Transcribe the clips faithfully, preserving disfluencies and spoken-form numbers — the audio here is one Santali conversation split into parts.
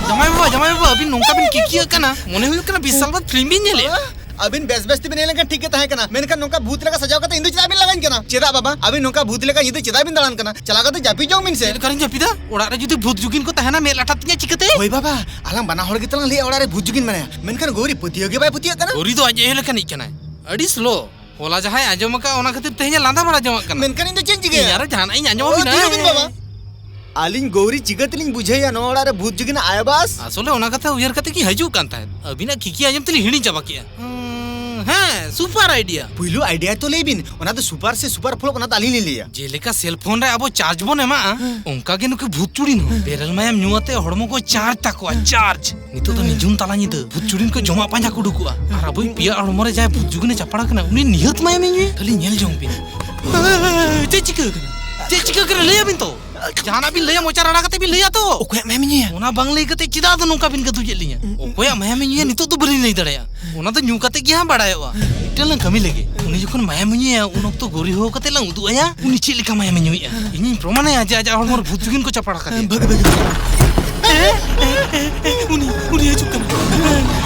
ᱡᱟᱢᱟᱭ ᱵᱟᱵᱟ, ᱡᱟᱢᱟᱭ ᱵᱟᱵᱟ, ᱟᱹᱵᱤᱱ ᱱᱚᱝᱠᱟ ᱵᱤᱱ ᱠᱤᱠᱤᱭᱟᱹᱜ ᱠᱟᱱᱟ, ᱢᱚᱱᱮ ᱦᱩᱭᱩᱜ ᱠᱟᱱᱟ ᱵᱤᱥ ᱥᱟᱞ ᱵᱟᱫ ᱯᱷᱤᱞᱢ ᱵᱤᱱ ᱧᱮᱞᱮᱫ᱾ ᱟᱹᱵᱤᱱ ᱵᱮᱥ ᱵᱮᱥ ᱛᱮᱵᱤᱱ ᱦᱮᱡ ᱞᱮᱱᱠᱷᱟᱱ ᱴᱷᱤᱠ ᱜᱮ ᱛᱟᱦᱮᱸ ᱠᱟᱱᱟ, ᱢᱮᱱᱠᱷᱟᱱ ᱱᱚᱝᱠᱟ ᱵᱷᱩᱛ ᱞᱮᱠᱟ ᱥᱟᱡᱟᱣ ᱠᱟᱛᱮ ᱤᱧ ᱫᱚ ᱪᱮᱫᱟᱜ ᱵᱤᱱ ᱞᱟᱜᱟᱧ ᱠᱟᱱᱟ? ᱪᱮᱫᱟᱜ ᱵᱟᱵᱟ? ᱟᱹᱵᱤᱱ ᱱᱚᱝᱠᱟ ᱵᱷᱩᱛ ᱞᱮᱠᱟ ᱧᱤᱫᱟᱹ ᱪᱮᱫᱟᱜ ᱵᱤᱱ ᱫᱟᱬᱟᱱ ᱠᱟᱱᱟ? ᱪᱟᱞᱟᱣ ᱠᱟᱛᱮ ᱡᱟᱹᱯᱤᱫ ᱡᱚᱝ ᱵᱤᱱ ᱥᱮ᱾ ᱪᱮᱫ ᱞᱮᱠᱟᱨᱤᱧ ᱡᱟᱹᱯᱤᱫᱟ? ᱚᱲᱟᱜ ᱨᱮ ᱡᱩᱫᱤ ᱵᱷᱩᱛ ᱡᱩᱜᱤᱱ ᱠᱚ ᱛᱟᱦᱮᱱᱟ, ᱢᱮᱫ ᱞᱟᱴᱷᱟ ᱛᱤᱧᱟ ᱪᱤᱠᱟᱹᱛᱮ? ᱦᱳᱭ ᱵᱟᱵᱟ, ᱟᱞᱟᱝ ᱵᱟᱱᱟ ᱦᱚᱲ ᱜᱮᱛᱚ ᱞᱟᱝ ᱞᱟᱹᱭᱟ ᱚᱲᱟᱜ ᱨᱮ ᱵᱷᱩᱛ ᱡᱩᱜᱤᱱ ᱢᱮᱱᱟᱭᱟ, ᱢᱮᱱᱠᱷᱟᱱ ᱜᱳᱣᱨᱤ ᱯᱟᱹᱛᱭᱟᱹᱣ ᱜᱮ ᱵᱟᱭ ᱯᱟᱹᱛᱭᱟᱹᱜ ᱠᱟᱱᱟ᱾ ᱜᱳᱣᱨᱤ ᱫᱚ ᱟᱡ ᱟᱭᱳ ᱞᱮᱠᱟᱱᱤᱡ ᱠᱟᱱᱟᱭ, ᱟᱹᱰᱤ ᱥᱞᱳ᱾ ᱦᱚᱞᱟ ᱡᱟᱦᱟᱸᱭ ᱟᱸᱡᱚᱢ ᱟᱠᱟᱫ, ᱚᱱᱟ ᱠᱷᱟᱹᱛᱤᱨ ᱛᱮᱦᱮᱧ ᱮ ᱞᱟᱸᱫᱟ ᱵᱟᱲᱟ ᱡᱚᱝᱟᱜ ᱠᱟᱱᱟ᱾ ᱢᱮᱱᱠᱷᱟᱱ ᱤᱧ ᱫᱚ ᱪᱮᱫ ᱤᱧ ᱪᱤᱠᱟᱹᱭᱟ? ᱤᱧ ᱟᱨᱚ ᱡᱟᱦᱟᱱᱟᱜ ᱤᱧ ᱟᱸᱡᱚᱢ ᱚ, ᱟᱹᱵᱤᱱᱟ᱾ ᱛᱷᱤᱨ ᱵᱤᱱ ᱵᱟᱵᱟ᱾ ᱟᱹᱞᱤᱧ ᱜᱳᱣᱨᱤ ᱪᱤᱠᱟᱹ ᱛᱮᱞᱤᱧ ᱵᱩᱡᱷᱟᱹᱣᱮᱭᱟ ᱱᱚᱣᱟ ᱚᱲᱟᱜ ᱨᱮ ᱵᱷᱩᱛ ᱡᱩᱜᱤᱱ ᱟᱭᱟᱵᱟᱥ? ᱟᱥᱚᱞᱮ ᱚᱱᱟ ᱠᱟᱛᱷᱟ ᱩᱭᱦᱟᱹᱨ ᱠᱟᱛᱮ ᱜᱮ ᱦᱤᱡᱩᱜ ᱠᱟᱱ ᱛᱟᱦᱮᱸᱫ᱾ ᱟᱹᱵᱤᱱᱟᱜ ᱠᱤᱠᱤ ᱟᱸᱡᱚᱢ ᱛᱮᱞᱤᱧ ᱦᱤᱲᱤᱧ ᱪᱟᱵᱟ ᱠᱮᱜᱼᱟ᱾ ᱩᱸ, ᱦᱮᱸ, ᱥᱩᱯᱟᱨ ᱟᱭᱰᱤᱭᱟ᱾ ᱯᱩᱭᱞᱩ ᱟᱭᱰᱤᱭᱟ ᱛᱚ ᱞᱟᱹᱭ ᱵᱤᱱ, ᱚᱱᱟ ᱫᱚ ᱥᱩᱯᱟᱨ ᱥᱮ ᱥᱩᱯᱟᱨ ᱯᱷᱞᱚᱯ, ᱚᱱᱟ ᱫᱚ ᱟᱹᱞᱤᱧ ᱞᱤᱧ ᱞᱟᱹᱭᱟ᱾ ᱡᱮᱞᱮᱠᱟ ᱥᱮᱞ ᱯᱷᱳᱱ ᱨᱮ ᱟᱵᱚ ᱪᱟᱨᱡᱽ ᱵᱚᱱ ᱮᱢᱟᱜᱼᱟ, ᱦᱮᱸ᱾ ᱚᱱᱠᱟ ᱜᱮ ᱱᱩᱠᱩ ᱵᱷᱩᱛ ᱪᱩᱲᱤᱱ ᱦᱚᱸ ᱵᱮᱨᱮᱞ ᱢᱟᱭᱟᱢ ᱧᱩ ᱟᱛᱮ ᱦᱚᱲᱢᱚ ᱠᱚ ᱪᱟᱨᱡᱽ ᱛᱟᱠᱚᱣᱟ, ᱦᱮᱸ᱾ ᱪᱟᱨᱡᱽ᱾ ᱱᱤᱛᱚᱜ ᱫᱚ ᱱᱤᱡᱩᱢ ᱛᱟᱞᱟ ᱧᱤᱫᱟᱹ ᱵᱷᱩᱛ ᱪᱩᱲᱤᱱ ᱠᱚ ᱡᱚᱢᱟᱜ ᱯᱟᱸᱡᱟ ᱠᱚ ᱩᱰᱩᱠᱚᱜᱼᱟ᱾ ᱟᱨ ᱟᱵᱚᱭᱤᱡ ᱯᱮᱭᱟ ᱦᱚᱲᱢᱚ ᱨᱮ ᱡᱟᱦᱟᱸᱭ ᱵᱷᱩᱛ ᱡᱩᱜᱤᱱᱮ ᱪᱟᱯᱟᱲ ᱟᱠᱟᱱᱟ, ᱩᱱᱤ ᱱᱤᱦᱟᱹᱛ ᱢᱟᱭᱟᱢᱮ ᱧᱩᱭᱟ᱾ ᱠᱷᱟᱹᱞᱤ ᱧᱮᱞ ᱡᱚᱝ ᱵᱤᱱ᱾ ᱪᱮᱫ ᱪᱤᱠᱟᱹ ᱟᱠᱟᱱᱟ? ᱪᱮᱫ ᱪᱤᱠᱟᱹ ᱟᱠᱟᱱᱟ? ᱞᱟᱹᱭ ᱟᱵᱤᱱ ᱛᱚ᱾ ᱡᱟᱦᱟᱱᱟᱜ ᱵᱤᱱ ᱞᱟᱹᱭᱟ, ᱢᱚᱪᱟ ᱨᱟᱲᱟ ᱠᱟᱛᱮ ᱵᱤᱱ ᱞᱟᱹᱭᱟ ᱛᱚ᱾ ᱚᱠᱚᱭᱟᱜ ᱢᱟᱭᱟᱢᱮ ᱧᱩᱭᱟ? ᱚᱱᱟ ᱵᱟᱝ ᱞᱟᱹᱭ ᱠᱟᱛᱮ ᱪᱮᱫᱟᱜ ᱟᱫᱚ ᱱᱚᱝᱠᱟ ᱵᱤᱱ ᱜᱟᱹᱫᱩᱡᱮᱫ ᱞᱤᱧᱟ? ᱚᱠᱚᱭᱟᱜ ᱢᱟᱭᱟᱢᱮ ᱧᱩᱭᱟ, ᱱᱤᱛᱚᱜ ᱫᱚ ᱵᱟᱹᱞᱤᱧ ᱞᱟᱹᱭ ᱫᱟᱲᱮᱭᱟᱜᱼᱟ᱾ ᱚᱱᱟ ᱫᱚ ᱧᱩ ᱠᱟᱛᱮ ᱜᱮ ᱦᱟᱸᱜ ᱵᱟᱲᱟᱭᱚᱜᱼᱟ᱾ ᱢᱤᱫᱴᱟᱝ ᱞᱟᱝ ᱠᱟᱹᱢᱤ ᱞᱮᱜᱮ᱾ ᱩᱱᱤ ᱡᱚᱠᱷᱚᱱ ᱢᱟᱭᱟᱢᱮ ᱧᱩᱭᱟ, ᱩᱱ ᱚᱠᱛᱚ ᱜᱳᱣᱨᱤ ᱦᱚᱦᱚ ᱠᱟᱛᱮ ᱞᱟᱝ ᱩᱫᱩᱜ ᱟᱭᱟ, ᱩᱱᱤ ᱪᱮᱫ ᱞᱮᱠᱟ ᱢᱟᱭᱟᱢᱮ ᱧᱩᱭᱮᱫᱼᱟ᱾ ᱤᱧᱤᱧ ᱯᱨᱚᱢᱟᱱᱟᱭᱟ ᱡᱮ ᱟᱡᱟᱜ ᱦᱚᱲᱢᱚ ᱨᱮ ᱵᱷᱩᱛ ᱡᱩᱜᱤᱱ ᱠᱚ ᱪᱟᱯᱟᱲ ᱟᱠᱟᱫᱮᱭᱟ᱾ ᱵᱷᱟᱜᱮ, ᱵᱷᱟᱜᱮ᱾ ᱮ, ᱮ, ᱮ, ᱮ, ᱩᱱᱤ, ᱩᱱᱤ ᱦᱤᱡᱩᱜ ᱠᱟᱱᱟ᱾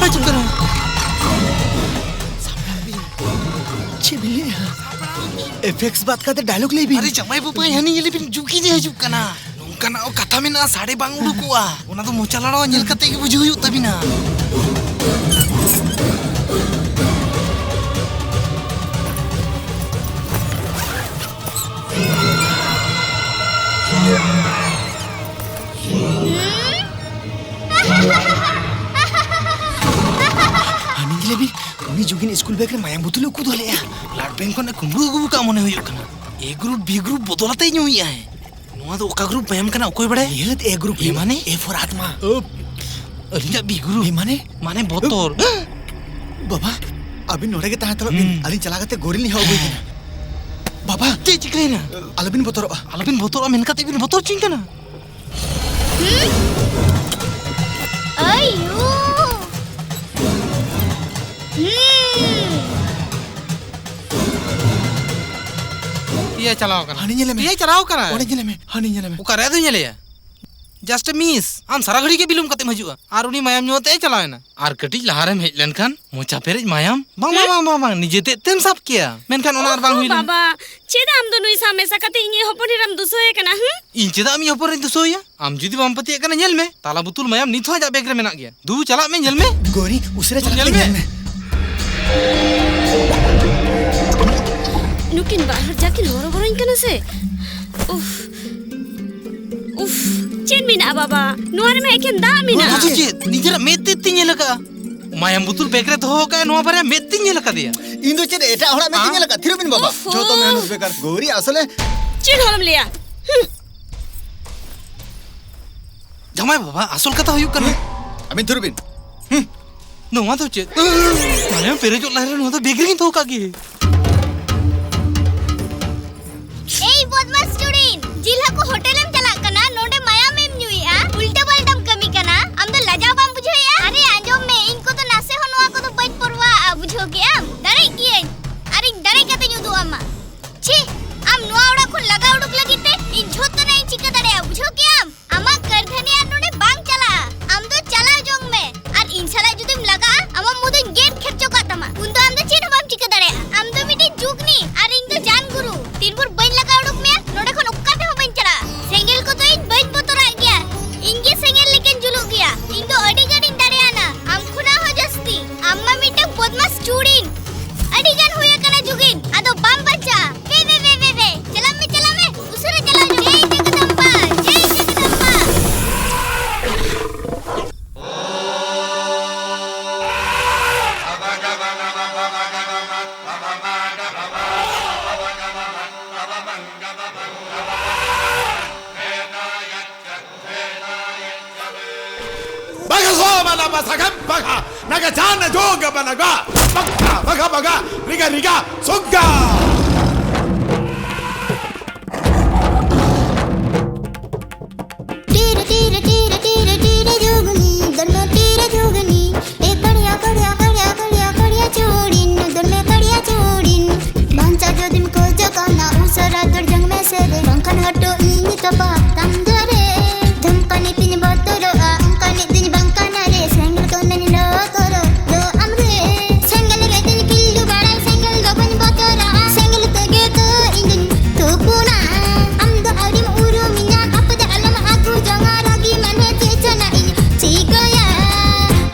ᱦᱤᱡᱩᱜ ᱠᱟᱱᱟ᱾ ᱪᱮᱫ ᱵᱤᱱ ᱞᱟᱹᱭᱮᱫᱼᱟ? ᱮᱯᱷᱮᱠᱥ ᱵᱟᱫ ᱠᱟᱛᱮ ᱰᱟᱭᱞᱚᱜ ᱞᱟᱹᱭ ᱵᱤᱱ᱾ ᱟᱨᱮ ᱡᱟᱢᱟᱭ ᱵᱟᱵᱟ, ᱦᱟᱹᱱᱤ ᱧᱮᱞᱮ ᱵᱤᱱ, ᱡᱩᱜᱤᱱᱮ ᱦᱤᱡᱩᱜ ᱠᱟᱱᱟ᱾ ᱱᱚᱝᱠᱟᱱᱟᱜ ᱦᱚᱸ ᱠᱟᱛᱷᱟ ᱢᱮᱱᱟᱜᱼᱟ, ᱥᱟᱰᱮ ᱵᱟᱝ ᱩᱰᱩᱠᱚᱜᱼᱟ᱾ ᱚᱱᱟ ᱫᱚ ᱢᱚᱪᱟ ᱞᱟᱲᱟᱣ ᱧᱮᱞ ᱠᱟᱛᱮ ᱜᱮ ᱵᱩᱡᱷᱟᱹᱣ ᱦᱩᱭᱩᱜ ᱛᱟᱵᱤᱱᱟ᱾ ᱦᱟᱹᱱᱤ ᱧᱮᱞᱮ ᱵᱤᱱ, ᱩᱱᱤ ᱡᱩᱜᱤᱱ ᱥᱠᱩᱞ ᱵᱮᱜᱽ ᱨᱮ ᱢᱟᱭᱟᱢ ᱵᱳᱛᱚᱞᱮ ᱩᱠᱩ ᱫᱚᱦᱚ ᱞᱮᱫᱼᱟ᱾ ᱵᱞᱟᱰ ᱵᱮᱝᱠ ᱠᱷᱚᱱ ᱮ ᱠᱩᱢᱵᱽᱲᱩ ᱟᱹᱜᱩ ᱟᱠᱟᱫ ᱢᱚᱱᱮ ᱦᱩᱭᱩᱜ ᱠᱟᱱᱟ᱾ ᱮ ᱜᱨᱩᱯ, ᱵᱤ ᱜᱨᱩᱯ ᱵᱚᱫᱚᱞ ᱟᱛᱮ ᱧᱩᱭᱮᱫᱼᱟᱭ᱾ ᱱᱚᱣᱟ ᱫᱚ ᱚᱠᱟ ᱜᱨᱩᱯ ᱢᱟᱭᱟᱢ ᱠᱟᱱᱟ, ᱚᱠᱚᱭ ᱵᱟᱲᱟᱭ? ᱱᱤᱦᱟᱹᱛ ᱮ ᱜᱨᱩᱯ ᱮ ᱢᱟᱭᱟᱢ᱾ ᱢᱟᱱᱮ? ᱮ ᱯᱷᱚᱨ ᱟᱛᱢᱟ᱾ ᱳᱯ, ᱟᱹᱞᱤᱧᱟᱜ ᱵᱤ ᱜᱨᱩᱯ᱾ ᱮ ᱢᱟᱱᱮ? ᱢᱟᱱᱮ ᱵᱚᱛᱚᱨ᱾ ᱵᱟᱵᱟ, ᱟᱹᱵᱤᱱ ᱱᱚᱰᱮ ᱜᱮ ᱛᱟᱦᱮᱸ ᱦᱟᱛᱟᱲᱚᱜ ᱵᱤᱱ᱾ ᱦᱩᱸ᱾ ᱟᱹᱞᱤᱧ ᱪᱟᱞᱟᱣ ᱠᱟᱛᱮ ᱜᱳᱣᱨᱤ ᱞᱤᱧ ᱦᱚᱦᱚ ᱟᱹᱜᱩᱭ ᱠᱟᱱᱟ᱾ ᱵᱟᱵᱟ! ᱪᱮᱫ ᱪᱤᱠᱟᱹᱭᱮᱱᱟ? ᱟᱞᱚᱵᱤᱱ ᱵᱚᱛᱚᱨᱚᱜᱼᱟ᱾ ᱟᱞᱚᱵᱤᱱ ᱵᱚᱛᱚᱨᱚᱜᱼᱟ ᱢᱮᱱ ᱠᱟᱛᱮ ᱵᱤᱱ ᱵᱚᱛᱚᱨ ᱦᱚᱪᱚᱧ ᱠᱟᱱᱟ? ᱦᱩᱸ? ᱟᱭᱳ! ᱦᱩᱸ! ᱮ ᱪᱟᱞᱟᱣ ᱠᱟᱱᱟ᱾ ᱦᱟᱹᱱᱤ ᱧᱮᱞᱮ ᱢᱮ᱾ ᱮᱭ ᱪᱟᱞᱟᱣ ᱠᱟᱱᱟ᱾ ᱚᱸᱰᱮ ᱧᱮᱞᱮ ᱢᱮ, ᱦᱟᱹᱱᱤ ᱧᱮᱞᱮ ᱢᱮ᱾ ᱚᱠᱟᱨᱮ ᱟᱫᱚ ᱧᱮᱞᱮᱭᱟ? Just a miss. ᱟᱢ ᱥᱟᱨᱟ ᱜᱷᱟᱹᱲᱤ ᱜᱮ ᱵᱤᱞᱚᱢ ᱠᱟᱛᱮᱢ ᱦᱤᱡᱩᱜᱼᱟ᱾ ᱟᱨ ᱩᱱᱤ ᱢᱟᱭᱟᱢ ᱧᱩ ᱟᱛᱮ ᱮ ᱪᱟᱞᱟᱣ ᱮᱱᱟ᱾ ᱟᱨ ᱠᱟᱹᱴᱤᱡ ᱞᱟᱦᱟᱨᱮᱢ ᱦᱮᱡ ᱞᱮᱱᱠᱷᱟᱱ ᱢᱚᱪᱟ ᱯᱮᱨᱮᱡ ᱢᱟᱭᱟᱢ᱾ ᱵᱟᱝ, ᱵᱟᱝ, ᱦᱮᱸ? ᱵᱟᱝ, ᱵᱟᱝ, ᱵᱟᱝ, ᱱᱤᱡᱮ ᱛᱮᱫ ᱛᱮᱢ ᱥᱟᱵ ᱠᱮᱭᱟ᱾ ᱢᱮᱱᱠᱷᱟᱱ ᱚᱱᱟ ᱟᱨ ᱵᱟᱝ ᱳᱦᱳ, ᱦᱩᱭ ᱞᱮᱱᱟ᱾ ᱵᱟᱵᱟ, ᱪᱮᱫᱟᱜ ᱟᱢ ᱫᱚ ᱱᱩᱭ ᱥᱟᱶ ᱢᱮᱥᱟ ᱠᱟᱛᱮ ᱤᱧᱤᱡ ᱦᱚᱯᱚᱱ ᱮᱨᱟᱢ ᱫᱩᱥᱟᱹᱣᱮ ᱠᱟᱱᱟ, ᱦᱩᱸ? ᱤᱧ ᱪᱮᱫᱟᱜ ᱟᱢᱤᱡ ᱦᱚᱯᱚᱱ ᱮᱨᱟᱧ ᱫᱩᱥᱟᱹᱣᱮᱭᱟ? ᱟᱢ ᱡᱩᱫᱤ ᱵᱟᱢ ᱯᱟᱹᱛᱭᱟᱹᱜ ᱠᱟᱱᱟ, ᱧᱮᱞ ᱢᱮ, ᱛᱟᱞᱟ ᱵᱩᱛᱩᱞ ᱢᱟᱭᱟᱢ ᱱᱤᱛ ᱦᱚᱸ ᱟᱡᱟᱜ ᱵᱮᱜᱽ ᱨᱮ ᱢᱮᱱᱟᱜ ᱜᱮᱭᱟ᱾ ᱫᱩ, ᱪᱟᱞᱟᱜ ᱢᱮ, ᱧᱮᱞ ᱢᱮ᱾ ᱜᱳᱨᱤ, ᱩᱥᱟᱹᱨᱟ ᱪᱟᱞᱟᱜ ᱧᱮᱞ ᱢᱮ, ᱢᱮ᱾ ᱧᱮᱞ ᱢᱮ᱾ ᱱᱩᱠᱤᱱ ᱵᱟᱨ ᱦᱚᱲ ᱡᱟ ᱠᱤᱱ ᱦᱚᱨᱚᱵᱚᱨᱚᱧ ᱠᱟᱱᱟ ᱥᱮ᱾ ᱩᱯᱷ, ᱩᱯᱷ, ᱪᱮᱫ ᱢᱮᱱᱟᱜᱼᱟ ᱵᱟᱵᱟ? ᱱᱚᱣᱟ ᱨᱮᱢᱟ ᱮᱠᱮᱱ ᱫᱟᱜ ᱢᱮᱱᱟᱜᱼᱟ᱾ ᱱᱚᱣᱟ ᱫᱚ ᱪᱮᱫ? ᱱᱤᱡᱮᱨᱟᱜ ᱢᱮᱫ ᱛᱮ ᱛᱤᱧ ᱧᱮᱞ ᱟᱠᱟᱫᱼᱟ᱾ ᱢᱟᱭᱟᱢ ᱵᱩᱛᱩᱞ ᱵᱮᱜᱽ ᱨᱮ ᱫᱚᱦᱚ ᱟᱠᱟᱫᱼᱟ, ᱱᱚᱣᱟ ᱵᱟᱨᱭᱟ ᱢᱮᱫ ᱛᱤᱧ ᱧᱮᱞ ᱟᱠᱟᱫᱮᱭᱟ᱾ ᱤᱧ ᱫᱚ ᱪᱮᱫ ᱮᱴᱟᱜ ᱦᱚᱲᱟᱜ ᱢᱮᱫ ᱛᱮᱧ ᱧᱮᱞ ᱟᱠᱟᱫ? ᱛᱷᱤᱨᱚᱜ ᱵᱤᱱ ᱵᱟᱵᱟ᱾ ᱳᱯᱷᱳ᱾ ᱡᱷᱚᱛᱚ ᱢᱮᱱᱩᱥ ᱵᱮᱠᱟᱨ᱾ ᱜᱳᱨᱤ ᱟᱥᱚᱞᱮ ᱪᱮᱫ ᱦᱚᱸ ᱟᱞᱚᱢ ᱞᱟᱹᱭᱟ᱾ ᱦᱩᱸ᱾ ᱡᱟᱢᱟᱭ ᱵᱟᱵᱟ, ᱟᱥᱚᱞ ᱠᱟᱛᱷᱟ ᱦᱩᱭᱩᱜ ᱠᱟᱱᱟ᱾ ᱦᱩᱸ᱾ ᱟᱹᱵᱤᱱ ᱛᱷᱤᱨᱚᱜ ᱵᱤᱱ᱾ ᱦᱩᱸ᱾ ᱱᱚᱣᱟ ᱫᱚ ᱪᱮᱫ? ᱢᱟᱭᱟᱢ ᱯᱮᱨᱮᱡᱚᱜ ᱞᱟᱦᱟᱨᱮ ᱱᱚᱣᱟ ᱫᱚ ᱵᱮᱜᱽ ᱨᱮᱜᱤᱧ ᱫᱚᱦᱚ ᱠᱟᱜ ᱜᱮ᱾ ᱮᱭ ᱵᱚᱫᱢᱟᱥ ᱪᱩᱲᱤᱱ, ᱡᱤᱞ ᱦᱟᱹᱠᱩ ᱦᱳᱴᱮᱞᱮᱢ ᱪᱟᱞᱟᱜ ᱠᱟᱱᱟ, ᱱᱚᱰᱮ ᱢᱟᱭᱟᱢᱮᱢ ᱧᱩᱭᱮᱜᱼᱟ, ᱩᱞᱴᱟᱹ ᱯᱟᱞᱴᱟᱢ ᱠᱟᱹᱢᱤ ᱠᱟᱱᱟ᱾ ᱟᱢ ᱫᱚ ᱞᱟᱡᱟᱣ ᱵᱟᱢ ᱵᱩᱡᱷᱟᱹᱣᱮᱜᱼᱟ? ᱟᱨᱮ ᱟᱸᱡᱚᱢ ᱢᱮ, ᱤᱧ ᱠᱚᱫᱚ ᱱᱟᱥᱮ ᱦᱚᱸ ᱱᱚᱣᱟ ᱠᱚᱫᱚ ᱵᱟᱹᱧ ᱯᱚᱨᱣᱟᱜᱼᱟ, ᱵᱩᱡᱷᱟᱹᱣ ᱠᱮᱜᱼᱟᱢ? ᱫᱟᱲᱮᱜ ᱜᱤᱭᱟᱹᱧ, ᱟᱨᱤᱧ ᱫᱟᱲᱮ ᱠᱟᱛᱮᱧ ᱩᱫᱩᱜ ᱟᱢᱟ᱾ ᱪᱷᱤ, ᱟᱢ ᱱᱚᱣᱟ ᱚᱲᱟᱜ ᱠᱷᱚᱱ ᱞᱟᱜᱟ ᱩᱰᱩᱠ ᱞᱟᱹᱜᱤᱫ ᱛᱮ ᱤᱧ ᱡᱷᱚᱛᱚᱱᱟᱜ ᱤᱧ ᱪᱤᱠᱟᱹ ᱫᱟᱲᱮᱭᱟᱜᱼᱟ, ᱵᱩᱡᱷᱟᱹᱣ ᱠᱮᱜᱼᱟᱢ? ᱟᱢᱟᱜ ᱠᱟᱹᱨᱫᱷᱟᱹᱱᱤ ᱟᱨ ᱱᱚᱰᱮ ᱵᱟᱝ ᱪᱟᱞᱟᱜᱼᱟ᱾ ᱟᱢ ᱫᱚ ᱪᱟᱞᱟᱣ ᱡᱚᱝ ᱢᱮ᱾ ᱟᱨ ᱤᱧ ᱥᱟᱞᱟᱜ ᱡᱩᱫᱤᱢ ᱞᱟᱜᱟᱜᱼᱟ, ᱟᱢᱟᱜ ᱢᱩ ᱫᱚᱧ ᱜᱮᱫ ᱠᱷᱮᱨᱪᱚ ᱠᱟᱜ ᱛᱟᱢᱟ᱾ ᱩᱱ ᱫᱚ ᱟᱢ ᱫᱚ ᱪᱮᱫ ᱦᱚᱸ ᱵᱟᱢ ᱪᱤᱠᱟᱹ ᱫᱟᱲᱮᱭᱟᱜᱼᱟ᱾ ᱟᱢ ᱫᱚ ᱢᱤᱫᱴᱤᱡ ᱡᱩᱜᱽᱱᱤ ᱟᱨ ᱤᱧ ᱫᱚ ᱡᱟᱱ ᱜᱩᱨᱩ᱾ ᱛᱤᱱ ᱵᱷᱳᱨ ᱵᱟᱹᱧ ᱞᱟᱜᱟ ᱩᱰᱩᱠ ᱢᱮᱭᱟ, ᱱᱚᱰᱮ ᱠᱷᱚᱱ ᱚᱠᱟ ᱛᱮᱦᱚᱸ ᱵᱟᱹᱧ ᱪᱟᱞᱟᱜᱼᱟ᱾ ᱥᱮᱸᱜᱮᱞ ᱠᱚᱫᱚ ᱤᱧ ᱵᱟᱹᱧ ᱵᱚᱛᱚᱨᱟᱜ ᱜᱮᱭᱟ᱾ ᱤᱧ ᱜᱮ ᱥᱮᱸᱜᱮᱞ ᱞᱮᱠᱟᱧ ᱡᱩᱞᱩᱜ ᱜᱮᱭᱟ᱾ ᱤᱧ ᱫᱚ ᱟᱹᱰᱤ ᱜᱟᱱᱤᱧ ᱫᱟᱲᱮᱭᱟᱱᱟ, ᱟᱢ ᱠᱷᱚᱱᱟᱜ ᱦᱚᱸ ᱡᱟᱹᱥᱛᱤ᱾ ᱟᱢ ᱢᱟ ᱢᱤᱫᱴᱟᱝ ᱵᱚᱫᱢᱟᱥ ᱪᱩᱲᱤᱱ᱾ ᱟᱹᱰᱤ ᱜᱟᱱ ᱦᱩᱭ ᱟᱠᱟᱱᱟ ᱡᱩᱜᱤᱱ, ᱟᱫᱚ ᱵᱟᱢ ᱵᱟᱧᱪᱟᱜᱼᱟ᱾ ᱵᱮ, ᱵᱮ, ᱵᱮ, ᱵᱮ, ᱵᱮ᱾ ᱪᱟᱞᱟᱜ ᱢᱮ, ᱪᱟᱞᱟᱜ ᱢᱮ᱾ ᱩᱥᱟᱹᱨᱟ ᱪᱟᱞᱟᱣ ᱡᱚᱝ ᱢᱮ᱾ ᱡᱟᱭ ᱡᱚᱜᱚᱫᱚᱢᱵᱟ, ᱡᱟᱭ ᱡᱚᱜᱚᱫᱚᱢᱵᱟ᱾ Baga soma na basagam baga, naga jana joga banaga, baga, baga, baga, riga, riga, soga. Tira, tira, tira, tira, tira, jugni, dorme tira, jugni. E kadiya, kadiya, kadiya, kadiya, kadiya, chudin, dorme kadiya, chudin. Bancha jodim ko jokana, usara ᱵᱟᱯᱟᱜ ᱠᱟᱱ ᱫᱚᱨᱮ, ᱫᱷᱩᱢᱯᱟᱹᱱᱤ ᱛᱤᱧ ᱵᱚᱛᱚᱨᱚᱜᱼᱟ, ᱚᱱᱠᱟᱱᱤᱡ ᱫᱩᱧ ᱵᱟᱝ ᱠᱟᱱᱟ ᱨᱮ, ᱥᱮᱸᱜᱮᱞ ᱠᱚ ᱢᱮᱱ ᱞᱚ ᱠᱚᱨᱚ ᱫᱚ ᱟᱢ ᱨᱮ᱾ ᱥᱮᱸᱜᱮᱞ ᱨᱮ ᱫᱩᱧ ᱠᱤᱞᱞᱩ ᱵᱟᱲᱟᱭ, ᱥᱮᱸᱜᱮᱞ ᱫᱚ ᱵᱟᱹᱧ ᱵᱚᱛᱚᱨᱟᱜᱼᱟ, ᱥᱮᱸᱜᱮᱞ ᱛᱮᱜᱮ ᱛᱚ ᱤᱧ ᱫᱩᱧ ᱛᱩᱯᱩᱱᱟ᱾ ᱟᱢ ᱫᱚ ᱟᱹᱣᱨᱤᱢ ᱩᱨᱩᱢᱤᱧᱟ, ᱟᱯᱮ ᱫᱚ ᱟᱞᱚᱢ ᱟᱹᱜᱩ ᱡᱚᱝᱟ, ᱨᱟᱹᱜᱤ ᱢᱟᱱᱮ ᱪᱮᱫ ᱪᱚ ᱱᱟᱜ ᱤᱧ ᱪᱤᱠᱟᱹᱭᱟ?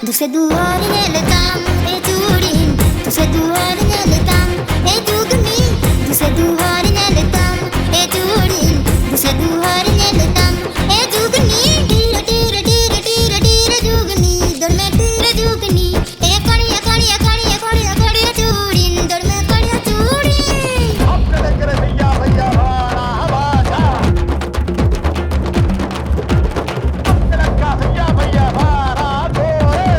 ᱫᱩᱥᱮ ᱫᱩᱣᱟᱨ ᱧᱮᱞ ᱛᱟᱢ ᱮ ᱪᱩᱲᱤᱱ, ᱫᱩᱥᱮ ᱫᱩᱣᱟᱨ ᱧᱮᱞ ᱛᱟᱢ ᱮ ᱡᱩᱜᱽᱱᱤ, ᱫᱩᱥᱮ ᱫᱩᱣᱟᱨ ᱧᱮᱞ ᱛᱟᱢ ᱮ ᱪᱩᱲᱤᱱ, ᱫᱩᱥᱮ ᱫᱩᱣᱟᱨ ᱧᱮᱞ ᱛᱟᱢ ᱮ ᱡᱩᱜᱽᱱᱤ᱾ ᱴᱤᱨ ᱴᱤᱨ ᱴᱤᱨ ᱴᱤᱨ ᱴᱤᱨ ᱡᱩᱜᱽᱱᱤ, ᱫᱚᱲᱢᱮ ᱴᱤᱨ ᱡᱩᱜᱽᱱᱤ᱾ ᱮ ᱠᱚᱲᱤᱭᱟ ᱠᱚᱲᱤᱭᱟ ᱠᱚᱲᱤᱭᱟ ᱠᱚᱲᱤᱭᱟ ᱪᱩᱲᱤᱱ, ᱫᱚᱲᱢᱮ ᱠᱚᱲᱤᱭᱟ ᱪᱩᱲᱤᱱ᱾ ᱟᱯᱮ ᱞᱮᱠᱟ ᱨᱮ ᱵᱷᱮᱭᱟ ᱵᱷᱮᱭᱟ ᱵᱷᱟᱲᱟ ᱵᱷᱟᱲᱟ᱾ ᱟᱯᱮ ᱞᱮᱠᱟ ᱵᱷᱮᱭᱟ ᱵᱷᱮᱭᱟ ᱵᱷᱟᱲᱟ ᱫᱷᱚᱨᱮ᱾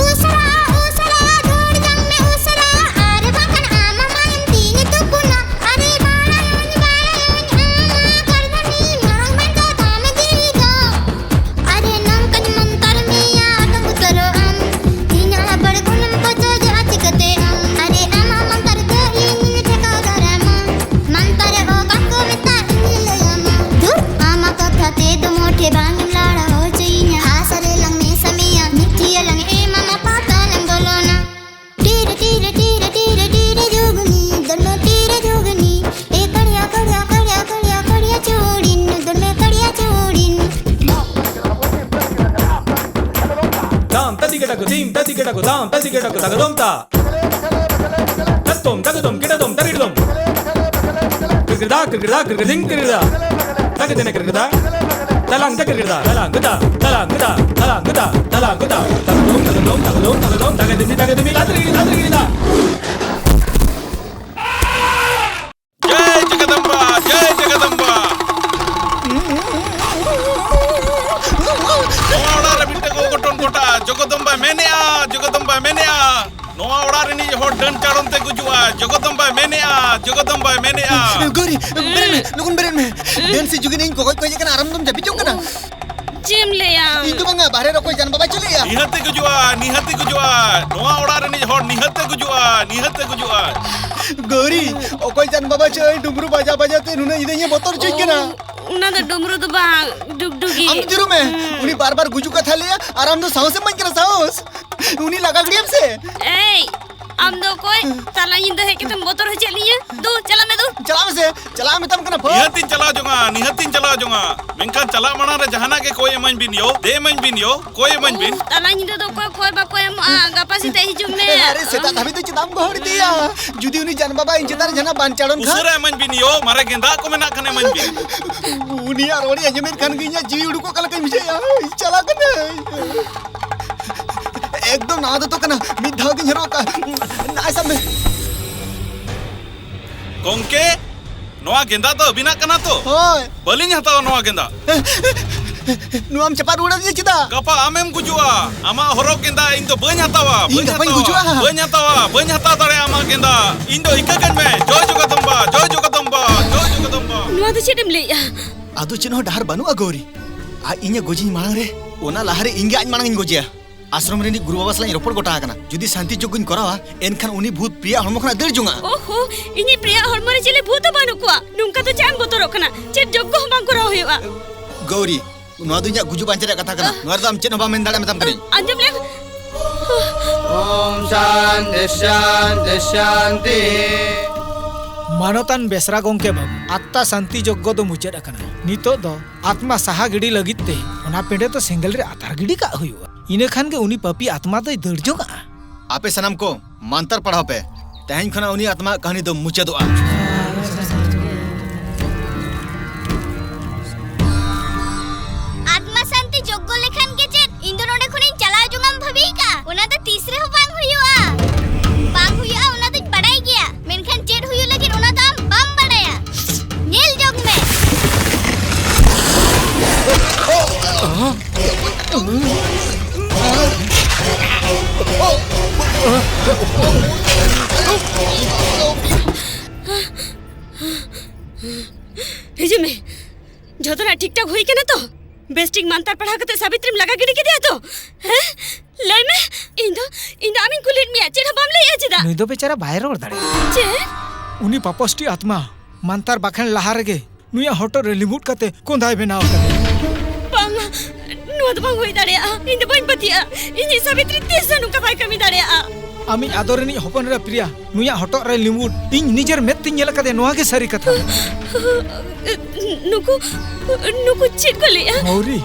ᱩᱥᱟᱹᱨᱟ, ᱩᱥᱟᱹᱨᱟ, ᱫᱟᱹᱲ ᱡᱚᱝ ᱢᱮ ᱩᱥᱟᱹᱨᱟ, ᱟᱨ ᱵᱟᱝᱠᱷᱟᱱ ᱟᱢ ᱢᱟᱭᱟᱢ ᱛᱤᱧ ᱛᱩᱯᱩᱱᱟ᱾ ᱟᱨᱮ ᱵᱟᱲᱟᱭᱟᱹᱧ, ᱵᱟᱲᱟᱭᱟᱹᱧ, ᱟᱢ ᱢᱟ ᱠᱟᱹᱨᱫᱷᱟᱹᱱᱤ ᱢᱟᱨᱟᱝ ᱵᱟᱱ ᱫᱚ ᱛᱟᱢ ᱡᱤᱣᱤ ᱫᱚ᱾ ᱟᱨᱮ ᱱᱚᱝᱠᱟᱧ ᱢᱚᱱᱛᱚᱨ ᱢᱮᱭᱟ, ᱟᱫᱚᱢ ᱩᱛᱟᱹᱨᱚᱜ ᱟᱢ᱾ ᱤᱧᱟᱜ ᱵᱟᱲᱜᱩᱱᱮᱢ ᱯᱚᱪᱚᱡᱚᱜᱼᱟ ᱪᱤᱠᱟᱹᱛᱮ ᱟᱢ? ᱟᱨᱮ ᱟᱢᱟᱜ ᱢᱚᱱᱛᱚᱨ ᱫᱚ ᱤᱧᱤᱧ ᱴᱷᱮᱠᱟᱣ ᱫᱟᱨᱟᱢᱟ᱾ ᱢᱚᱱᱛᱚᱨ ᱚᱠᱟ ᱠᱚ ᱢᱮᱛᱟᱜ ᱤᱧ ᱞᱟᱹᱭᱟᱢᱟ᱾ ᱫᱩᱨ, ᱟᱢᱟᱜ ᱠᱟᱛᱷᱟ ᱛᱮᱫᱚ ᱢᱚᱴᱷᱮ ᱵᱟᱝ ᱮᱢ ᱞᱟᱲᱟᱣ ᱦᱚᱪᱚᱭᱤᱧᱟ᱾ ᱦᱟᱥᱟ ᱨᱮᱞᱟᱝ ᱢᱮᱥᱟ ᱢᱮᱭᱟ, ᱢᱤᱫ ᱴᱷᱤᱭᱟᱹ ᱞᱟᱝ ᱮᱢᱟᱢᱟ, ᱯᱟᱛᱟ ᱞᱟᱝ ᱵᱚᱞᱚᱱᱟ᱾ ᱴᱤᱨ, ᱴᱤᱨ, ᱴᱤᱨ, ᱴᱤᱨ, ᱴᱤᱨ, ᱡᱩᱜᱽᱱᱤ, ᱫᱚᱲᱢᱮ ᱴᱤᱨ, ᱡᱩᱜᱽᱱᱤ᱾ ᱮ ᱠᱟᱲᱤᱭᱟ, ᱠᱟᱲᱤᱭᱟ, ᱠᱟᱲᱤᱭᱟ, ᱠᱟᱲᱤᱭᱟ, ᱠᱟᱲᱤᱭᱟ ᱪᱩᱲᱤᱱ, ᱫᱚᱲᱢᱮ ᱠᱟᱲᱤᱭᱟ ᱪᱩᱲᱤᱱ᱾ ᱫᱟᱢ ᱛᱟᱫᱤ ᱜᱮᱰᱟ ᱠᱚ, ᱫᱤᱢ ᱛᱟᱫᱤ ᱜᱮᱰᱟ ᱠᱚ, ᱫᱟᱢ ᱛᱟᱫᱤ ᱜᱮᱰᱟ ᱠᱚ, ᱛᱟᱜ ᱫᱚᱢ ᱛᱟ᱾ ᱛᱟᱛᱛᱚᱢ, ᱛᱟᱜᱫᱚᱢ, ᱠᱮᱰᱟᱫᱚᱢ, ᱛᱟᱨᱤᱲᱫᱚᱢ᱾ ᱠᱨᱤᱠᱨᱤᱫᱟ, ᱠᱨᱤᱠᱨᱤᱫᱟ, ᱠᱨᱤᱠᱨᱤᱫᱤᱝ, ᱠᱨᱤᱠᱨᱤᱫᱟ᱾ ᱛᱟᱜᱫᱮᱱᱮ ᱠᱨᱤᱠᱨᱤᱫᱟ᱾ ᱛᱟᱞᱟᱝ ᱛᱟ ᱠᱨᱤᱠᱨᱤᱫᱟ, ᱛᱟᱞᱟᱝ ᱜᱩᱫᱟ, ᱛᱟᱞᱟᱝ ᱜᱩᱫᱟ, ᱛᱟᱞᱟᱝ ᱜᱩᱫᱟ, ᱛᱟᱞᱟᱝ ᱜᱩᱫᱟ᱾ ᱛᱟᱜᱫᱚᱢ, ᱛᱟᱜᱫᱚᱢ, ᱛᱟᱜᱫᱚᱢ, ᱛᱟᱜᱫᱚᱢ, ᱛᱟᱜᱫᱤᱱᱤ, ᱛᱟᱜᱫᱤᱢᱤ, ᱞᱟᱛᱨᱤ, ᱞᱟᱛᱨᱤ, ᱞᱟ᱾ ᱡᱟᱭ ᱡᱚᱜᱚᱫᱚᱢᱵᱟ, ᱡᱟᱭ ᱡᱚᱜᱚᱫᱚᱢᱵᱟ᱾ ᱱᱚᱣᱟ ᱚᱲᱟᱜ ᱨᱮ ᱢᱤᱫᱴᱟᱝ ᱚᱜᱷᱚᱴᱚᱱ ᱜᱷᱚᱴᱟᱜᱼᱟ᱾ ᱡᱚᱜᱚᱫᱚᱢᱵᱟᱭ ᱢᱮᱱᱮᱜᱼᱟ, ᱡᱚᱜᱚᱫᱚᱢᱵᱟᱭ ᱢᱮᱱᱮᱜᱼᱟ᱾ ᱱᱚᱣᱟ ᱚᱲᱟᱜ ᱨᱤᱱᱤᱡ ᱦᱚᱲ ᱰᱟᱹᱱ ᱪᱟᱲᱚᱱ ᱛᱮ ᱜᱩᱡᱩᱜᱼᱟ᱾ ᱡᱚᱜᱚᱫᱚᱢᱵᱟᱭ ᱢᱮᱱᱮᱜᱼᱟ, ᱡᱚᱜᱚᱫᱚᱢᱵᱟᱭ ᱢᱮᱱᱮᱜᱼᱟ᱾ ᱜᱳᱨᱤ, ᱵᱮᱨᱮᱫ ᱢᱮ, ᱞᱚᱜᱚᱱ ᱵᱮᱨᱮᱫ ᱢᱮ᱾ ᱰᱟᱹᱱ ᱥᱮ ᱡᱩᱜᱤᱱ ᱤᱧ ᱠᱚᱠᱚᱭ ᱠᱚᱭ ᱠᱟᱱᱟ, ᱟᱨ ᱟᱢ ᱫᱚᱢ ᱡᱟᱹᱯᱤᱫ ᱡᱚᱝ ᱠᱟᱱᱟ᱾ ᱪᱮᱫ ᱮᱢ ᱞᱟᱹᱭᱟ? ᱤᱧ ᱫᱚ ᱵᱟᱝᱟ, ᱵᱟᱦᱨᱮ ᱨᱮ ᱚᱠᱚᱭ ᱡᱟᱱ ᱵᱟᱵᱟ ᱪᱮᱫ ᱞᱟᱹᱭᱟ? ᱱᱤᱦᱟᱹᱛ ᱛᱮ ᱜᱩᱡᱩᱜᱼᱟ, ᱱᱤᱦᱟᱹᱛ ᱛᱮ ᱜᱩᱡᱩᱜᱼᱟ᱾ ᱱᱚᱣᱟ ᱚᱲᱟᱜ ᱨᱤᱱᱤᱡ ᱦᱚᱲ ᱱᱤᱦᱟᱹᱛ ᱛᱮ ᱜᱩᱡᱩᱜᱼᱟ, ᱱᱤᱦᱟᱹᱛ ᱛᱮ ᱜᱩᱡᱩᱜᱼᱟ᱾ ᱜᱳᱨᱤ, ᱚᱠᱚᱭ ᱡᱟᱱ ᱵᱟᱵᱟ ᱪᱚᱭ ᱰᱩᱢᱨᱩ ᱵᱟᱡᱟ ᱵᱟᱡᱟ ᱛᱮ ᱱᱩᱱᱟᱹᱜ ᱧᱤᱫᱟᱹ ᱤᱧᱮ ᱵᱚᱛᱚᱨ ᱦᱚᱪᱚᱧ ᱠᱟᱱᱟ᱾ ᱚ, ᱚᱱᱟ ᱫᱚ ᱰᱩᱢᱨᱩ ᱫᱚ ᱵᱟᱝ, ᱰᱩᱜᱰᱩᱜᱤ᱾ ᱟᱢ ᱫᱚ ᱡᱩᱨᱩᱢ ᱢᱮ᱾ ᱦᱩᱸ᱾ ᱩᱱᱤ ᱵᱟᱨ ᱵᱟᱨ ᱜᱩᱡᱩᱜ ᱠᱟᱛᱷᱟ ᱞᱟᱹᱭᱟ ᱟᱨ ᱟᱢ ᱫᱚ ᱥᱟᱦᱚᱥ ᱮᱢ ᱮᱢᱟᱹᱧ ᱠᱟᱱᱟ, ᱥᱟᱦᱚᱥ᱾ ᱩᱱᱤ ᱞᱟᱜᱟ ᱜᱤᱰᱤᱭᱮᱢ ᱥᱮ᱾ ᱮᱭ, ᱟᱢ ᱫᱚ ᱚᱠᱚᱭ? ᱛᱟᱞᱟ ᱧᱤᱫᱟᱹ ᱦᱮᱡ ᱠᱟᱛᱮᱢ ᱵᱚᱛᱚᱨ ᱦᱚᱪᱚᱭᱮᱫ ᱞᱤᱧᱟ? ᱫᱩ, ᱪᱟᱞᱟᱜ ᱢᱮ ᱫᱩ᱾ ᱪᱟᱞᱟᱜ ᱢᱮᱥᱮ, ᱪᱟᱞᱟᱜ ᱢᱮᱛᱟᱢ ᱠᱟᱱᱟ ᱯᱷᱚ᱾ ᱱᱤᱦᱟᱹᱛᱤᱧ ᱪᱟᱞᱟᱣ ᱡᱚᱝᱟ, ᱱᱤᱦᱟᱹᱛᱤᱧ ᱪᱟᱞᱟᱣ ᱡᱚᱝᱟ᱾ ᱢᱮᱱᱠᱷᱟᱱ ᱪᱟᱞᱟᱜ ᱢᱟᱲᱟᱝ ᱨᱮ ᱡᱟᱦᱟᱱᱟᱜ ᱜᱮ ᱠᱚᱭ ᱮᱢᱟᱹᱧ ᱵᱤᱱ ᱭᱳ, ᱫᱮ ᱮᱢᱟᱹᱧ ᱵᱤᱱ ᱭᱳ, ᱠᱚᱭ ᱮᱢᱟᱹᱧ ᱵᱤᱱ᱾ ᱩᱦ, ᱛᱟᱞᱟ ᱧᱤᱫᱟᱹ ᱫᱚ ᱚᱠᱚᱭ ᱠᱚᱭ ᱵᱟᱠᱚ ᱮᱢᱚᱜᱼᱟ, ᱜᱟᱯᱟ ᱥᱮᱛᱟᱜ ᱦᱤᱡᱩᱜ ᱢᱮ᱾ ᱟᱨᱮ, ᱥᱮᱛᱟᱜ ᱫᱷᱟᱹᱵᱤᱡ ᱫᱚ ᱪᱮᱫᱟᱜ ᱮᱢ ᱜᱚᱦᱚᱲ ᱤᱫᱤᱭᱟ? ᱡᱩᱫᱤ ᱩᱱᱤ ᱡᱟᱱ ᱵᱟᱵᱟ ᱤᱧ ᱪᱮᱛᱟᱱ ᱨᱮ ᱡᱟᱦᱟᱱᱟᱜ ᱵᱟᱧᱪᱟᱲᱚᱱ ᱠᱷᱟᱱ? ᱩᱥᱟᱹᱨᱟ ᱮᱢᱟᱹᱧ ᱵᱤᱱ ᱭᱳ, ᱢᱟᱨᱮ ᱜᱮᱸᱫᱟᱜ ᱠᱚ ᱢᱮᱱᱟᱜ ᱠᱷᱟᱱ ᱮᱢᱟᱹᱧ ᱵᱤᱱ᱾ ᱩᱱᱤᱭᱟᱜ ᱨᱚᱲ ᱤᱧ ᱟᱸᱡᱚᱢᱮᱫ ᱠᱷᱟᱱ ᱜᱮ ᱤᱧᱟᱹᱜ ᱡᱤᱣᱤ ᱩᱰᱩᱠᱚᱜ ᱠᱟᱱ ᱞᱮᱠᱟᱧ ᱵᱩᱡᱷᱟᱹᱣᱮᱫᱼᱟ᱾ ᱪᱟᱞᱟᱜ ᱠᱟᱹᱱᱟᱹᱧ᱾ ᱮᱠᱫᱚᱢ ᱱᱟᱣᱟ ᱫᱚᱛᱚ ᱠᱟᱱᱟ, ᱢᱤᱫ ᱫᱷᱟᱣ ᱜᱤᱧ ᱦᱚᱨᱚᱜ ᱠᱟᱜᱼᱟ᱾ ᱱᱟᱭ ᱥᱟᱵ ᱢᱮ᱾ ᱜᱚᱝᱠᱮ, ᱱᱚᱣᱟ ᱜᱮᱸᱫᱟᱜ ᱫᱚ ᱟᱹᱵᱤᱱᱟᱜ ᱠᱟᱱᱟ ᱛᱚ? ᱦᱳᱭ᱾ ᱵᱟᱹᱞᱤᱧ ᱦᱟᱛᱟᱣᱟ ᱱᱚᱣᱟ ᱜᱮᱸᱫᱟᱜ᱾ ᱱᱚᱣᱟᱢ ᱪᱟᱯᱟᱫ ᱨᱩᱣᱟᱹᱲ ᱟᱹᱫᱤᱧᱟ ᱪᱮᱫᱟᱜ? ᱜᱟᱯᱟ ᱟᱢᱮᱢ ᱜᱩᱡᱩᱜᱼᱟ᱾ ᱟᱢᱟᱜ ᱦᱚᱨᱚᱜ ᱜᱮᱸᱫᱟᱜ ᱤᱧ ᱫᱚ ᱵᱟᱹᱧ ᱦᱟᱛᱟᱣᱟ᱾ ᱤᱧ ᱵᱟᱹᱧ ᱜᱟᱯᱟᱧ ᱦᱟᱛᱟᱣᱟ᱾ ᱜᱩᱡᱩᱜᱼᱟ? ᱵᱟᱹᱧ ᱦᱟᱛᱟᱣᱟ, ᱵᱟᱹᱧ ᱦᱟᱛᱟᱣ ᱫᱟᱲᱮᱭᱟᱜᱼᱟ ᱟᱢᱟᱜ ᱜᱮᱸᱫᱟᱜ᱾ ᱤᱧ ᱫᱚ ᱤᱠᱟᱹ ᱠᱟᱹᱧ ᱢᱮ᱾ ᱡᱚᱭ ᱡᱚᱜᱚᱫᱚᱢᱵᱟ, ᱡᱚᱭ ᱡᱚᱜᱚᱫᱚᱢᱵᱟ, ᱡᱚᱭ ᱡᱚᱜᱚᱫᱚᱢᱵᱟ᱾ ᱱᱚᱣᱟ ᱫᱚ ᱪᱮᱫ ᱮᱢ ᱞᱟᱹᱭᱮᱜᱼᱟ? ᱟᱫᱚ ᱪᱮᱫ ᱦᱚᱸ ᱰᱟᱦᱟᱨ ᱵᱟᱹᱱᱩᱜᱼᱟ ᱜᱳᱨᱤ᱾ ᱟᱡ ᱤᱧᱮ ᱜᱚᱡᱤᱧ ᱢᱟᱲᱟᱝ ᱨᱮ, ᱚᱱᱟ ᱞᱟᱦᱟᱨᱮ ᱤᱧ ᱜᱮ ᱟᱡ ᱢᱟᱲᱟᱝ ᱤᱧ ᱜᱚᱡᱮᱭᱟ᱾ ᱟᱥᱨᱚᱢ ᱨᱤᱱᱤᱡ ᱜᱩᱨᱩ ᱵᱟᱵᱟ ᱥᱟᱞᱟᱜ ᱤᱧ ᱨᱚᱯᱚᱲ ᱜᱚᱴᱟ ᱟᱠᱟᱱᱟ᱾ ᱡᱩᱫᱤ ᱥᱟᱱᱛᱤ ᱡᱚᱜᱽᱜᱚᱧ ᱠᱚᱨᱟᱣᱟ, ᱮᱱᱠᱷᱟᱱ ᱩᱱᱤ ᱵᱷᱩᱛ ᱯᱨᱤᱭᱟᱜ ᱦᱚᱲᱢᱚ ᱠᱷᱚᱱᱟᱜ ᱫᱟᱹᱲ ᱡᱚᱝᱟ᱾ ᱳᱦᱳ, ᱤᱧᱤᱡ ᱯᱨᱤᱭᱟᱜ ᱦᱚᱲᱢᱚ ᱨᱮ ᱪᱤᱞᱤ ᱵᱷᱩᱛ ᱦᱚᱸ ᱵᱟᱹᱱᱩᱜ ᱠᱚᱣᱟ᱾ ᱱᱚᱝᱠᱟ ᱫᱚ ᱪᱮᱫ ᱮᱢ ᱵᱚᱛᱚᱨᱚᱜ ᱠᱟᱱᱟ? ᱪᱮᱫ ᱡᱚᱜᱽᱜᱚ ᱦᱚᱸ ᱵᱟᱝ ᱠᱚᱨᱟᱣ ᱦᱩᱭᱩᱜᱼᱟ᱾ ᱜᱳᱨᱤ, ᱱᱚᱣᱟ ᱫᱚ ᱤᱧᱟᱜ ᱜᱩᱡᱩᱜ ᱵᱟᱧᱪᱟᱣ ᱨᱮᱭᱟᱜ ᱠᱟᱛᱷᱟ ᱠᱟᱱᱟ᱾ ᱱᱚᱣᱟ ᱨᱮᱫᱚ ᱟᱢ ᱪᱮᱫ ᱦᱚᱸ ᱵᱟᱢ ᱢᱮᱱ ᱫᱟᱲᱮᱭᱟᱜᱼᱟ, ᱢᱮᱛᱟᱢ ᱠᱟᱹᱱᱟᱹᱧ᱾ ᱟᱸᱡᱚᱢ ᱞᱮᱢ᱾ ᱳᱢ ᱥᱟᱱᱛᱤ ᱥᱟᱱᱛᱤ ᱥᱟᱱᱛᱤ᱾ ᱢᱟᱱᱚᱛᱟᱱ ᱵᱮᱥᱨᱟ ᱜᱚᱢᱠᱮ ᱵᱟᱹᱵᱩ, ᱟᱛᱛᱟ ᱥᱟᱱᱛᱤ ᱡᱚᱜᱽᱜᱚ ᱫᱚ ᱢᱩᱪᱟᱹᱫ ᱟᱠᱟᱱᱟ᱾ ᱱᱤᱛᱚᱜ ᱫᱚ ᱟᱛᱢᱟ ᱥᱟᱦᱟ ᱜᱤᱰᱤ ᱞᱟᱹᱜᱤᱫ ᱛᱮ ᱚᱱᱟ ᱯᱮᱸᱰᱮ ᱫᱚ ᱥᱮᱸᱜᱮᱞ ᱨᱮ ᱟᱛᱟᱨ ᱜᱤᱰᱤ ᱠᱟᱜ ᱦᱩᱭᱩᱜᱼᱟ᱾ ᱤᱱᱟᱹ ᱠᱷᱟᱱ ᱜᱮ ᱩᱱᱤ ᱯᱟᱯᱤ ᱟᱛᱢᱟ ᱫᱚᱭ ᱫᱟᱹᱲ ᱡᱚᱝᱟᱜᱼᱟ᱾ ᱟᱯᱮ ᱥᱟᱱᱟᱢ ᱠᱚ ᱢᱟᱱᱛᱟᱨ ᱯᱟᱲᱦᱟᱣ ᱯᱮ᱾ ᱛᱮᱦᱮᱧ ᱠᱷᱚᱱᱟᱜ ᱩᱱᱤ ᱟᱛᱢᱟᱣᱟᱜ ᱠᱟᱹᱦᱱᱤ ᱫᱚ ᱢᱩᱪᱟᱹᱫᱚᱜᱼᱟ᱾ ᱟᱛᱢᱟ ᱥᱟᱱᱛᱤ ᱡᱚᱜᱽᱜᱚ ᱞᱮᱠᱷᱟᱱ ᱜᱮ ᱪᱮᱫ ᱤᱧ ᱫᱚ ᱱᱚᱰᱮ ᱠᱷᱚᱱᱤᱧ ᱪᱟᱞᱟᱣ ᱡᱚᱝᱟᱢ ᱵᱷᱟᱹᱵᱤ ᱟᱠᱟᱫᱼᱟ? ᱚᱱᱟ ᱫᱚ ᱛᱤᱥ ᱨᱮᱦᱚᱸ ᱵᱟᱝ ᱦᱩᱭᱩᱜᱼᱟ᱾ ᱵᱟᱝ ᱦᱩᱭᱩᱜᱼᱟ, ᱚᱱᱟ ᱫᱚᱧ ᱵᱟᱰᱟᱭ ᱜᱮᱭᱟ, ᱢᱮᱱᱠᱷᱟᱱ ᱪᱮᱫ ᱦᱩᱭᱩᱜ ᱞᱟᱹᱜᱤᱫ ᱚᱱᱟ ᱫᱚ ᱟᱢ ᱵᱟᱢ ᱵᱟᱰᱟᱭᱟ᱾ ᱧᱮᱞ ᱡᱚᱝ ᱢᱮ᱾ ᱦᱤᱡᱩᱜ ᱢᱮ᱾ ᱡᱷᱚᱛᱚᱱᱟᱜ ᱴᱷᱤᱠ ᱴᱷᱟᱠ ᱦᱩᱭ ᱠᱟᱱᱟ ᱛᱚ? ᱵᱮᱥᱴᱷᱤᱠ ᱢᱟᱱᱛᱟᱨ ᱯᱟᱲᱦᱟᱣ ᱠᱟᱛᱮ ᱥᱟᱵᱤᱛᱨᱤᱢ ᱞᱟᱜᱟ ᱜᱤᱰᱤ ᱠᱮᱫᱮᱭᱟ ᱛᱚ? ᱦᱮᱸ? ᱞᱟᱹᱭ ᱢᱮ᱾ ᱤᱧ ᱫᱚ, ᱤᱧ ᱫᱚ ᱟᱢᱤᱧ ᱠᱩᱞᱤᱭᱮᱫ ᱢᱮᱭᱟ, ᱪᱮᱫ ᱦᱚᱸ ᱵᱟᱢ ᱞᱟᱹᱭᱮᱫᱼᱟ ᱪᱮᱫᱟᱜ? ᱱᱩᱭ ᱫᱚ ᱵᱮᱪᱟᱨᱟ ᱵᱟᱭ ᱨᱚᱲ ᱫᱟᱲᱮᱭᱟᱜᱼᱟ᱾ ᱪᱮᱫ? ᱩᱱᱤ ᱯᱟᱯᱚᱥᱴᱤ ᱟᱛᱢᱟ ᱢᱟᱱᱛᱟᱨ ᱵᱟᱠᱷᱮᱬ ᱞᱟᱦᱟ ᱨᱮᱜᱮ ᱱᱩᱭᱟᱜ ᱦᱚᱴᱚᱜ ᱨᱮ ᱞᱤᱸᱵᱩᱫ ᱠᱟᱛᱮ ᱠᱚᱸᱫᱟᱭ ᱵᱮᱱᱟᱣ ᱟᱠᱟᱫᱮᱭᱟ᱾ ᱵᱟᱝᱟ, ᱱᱚᱣᱟ ᱫᱚ ᱵᱟᱝ ᱦᱩᱭ ᱫᱟᱲᱮᱭᱟᱜᱼᱟ᱾ ᱤᱧ ᱫᱚ ᱵᱟᱹᱧ ᱯᱟᱹᱛᱭᱟᱹᱜᱼᱟ᱾ ᱤᱧᱤᱡ ᱥᱟᱵᱤᱛᱨᱤ ᱛᱤᱥ ᱦᱚᱸ ᱱᱚᱝᱠᱟ ᱵᱟᱭ ᱠᱟᱹᱢᱤ ᱫᱟᱲᱮᱭᱟᱜᱼᱟ᱾ ᱟᱢᱤᱡ ᱟᱫᱚᱨ ᱨᱤᱱᱤᱡ ᱦᱚᱯᱚᱱ ᱮᱨᱟ ᱯᱨᱤᱭᱟ ᱱᱩᱭᱟᱜ ᱦᱚᱴᱚᱜ ᱨᱮ ᱞᱤᱸᱵᱩᱫ ᱤᱧ ᱱᱤᱡᱮᱨ ᱢᱮᱫ ᱛᱤᱧ ᱧᱮᱞ ᱟᱠᱟᱫᱮᱭᱟ, ᱱᱚᱣᱟ ᱜᱮ ᱥᱟᱹᱨᱤ ᱠᱟᱛᱷᱟ᱾ ᱱᱩᱠᱩ, ᱱᱩᱠᱩ ᱪᱮᱫ ᱠᱚ ᱞᱟᱹᱭᱮᱜᱼᱟ? ᱜᱚᱣᱨᱤ,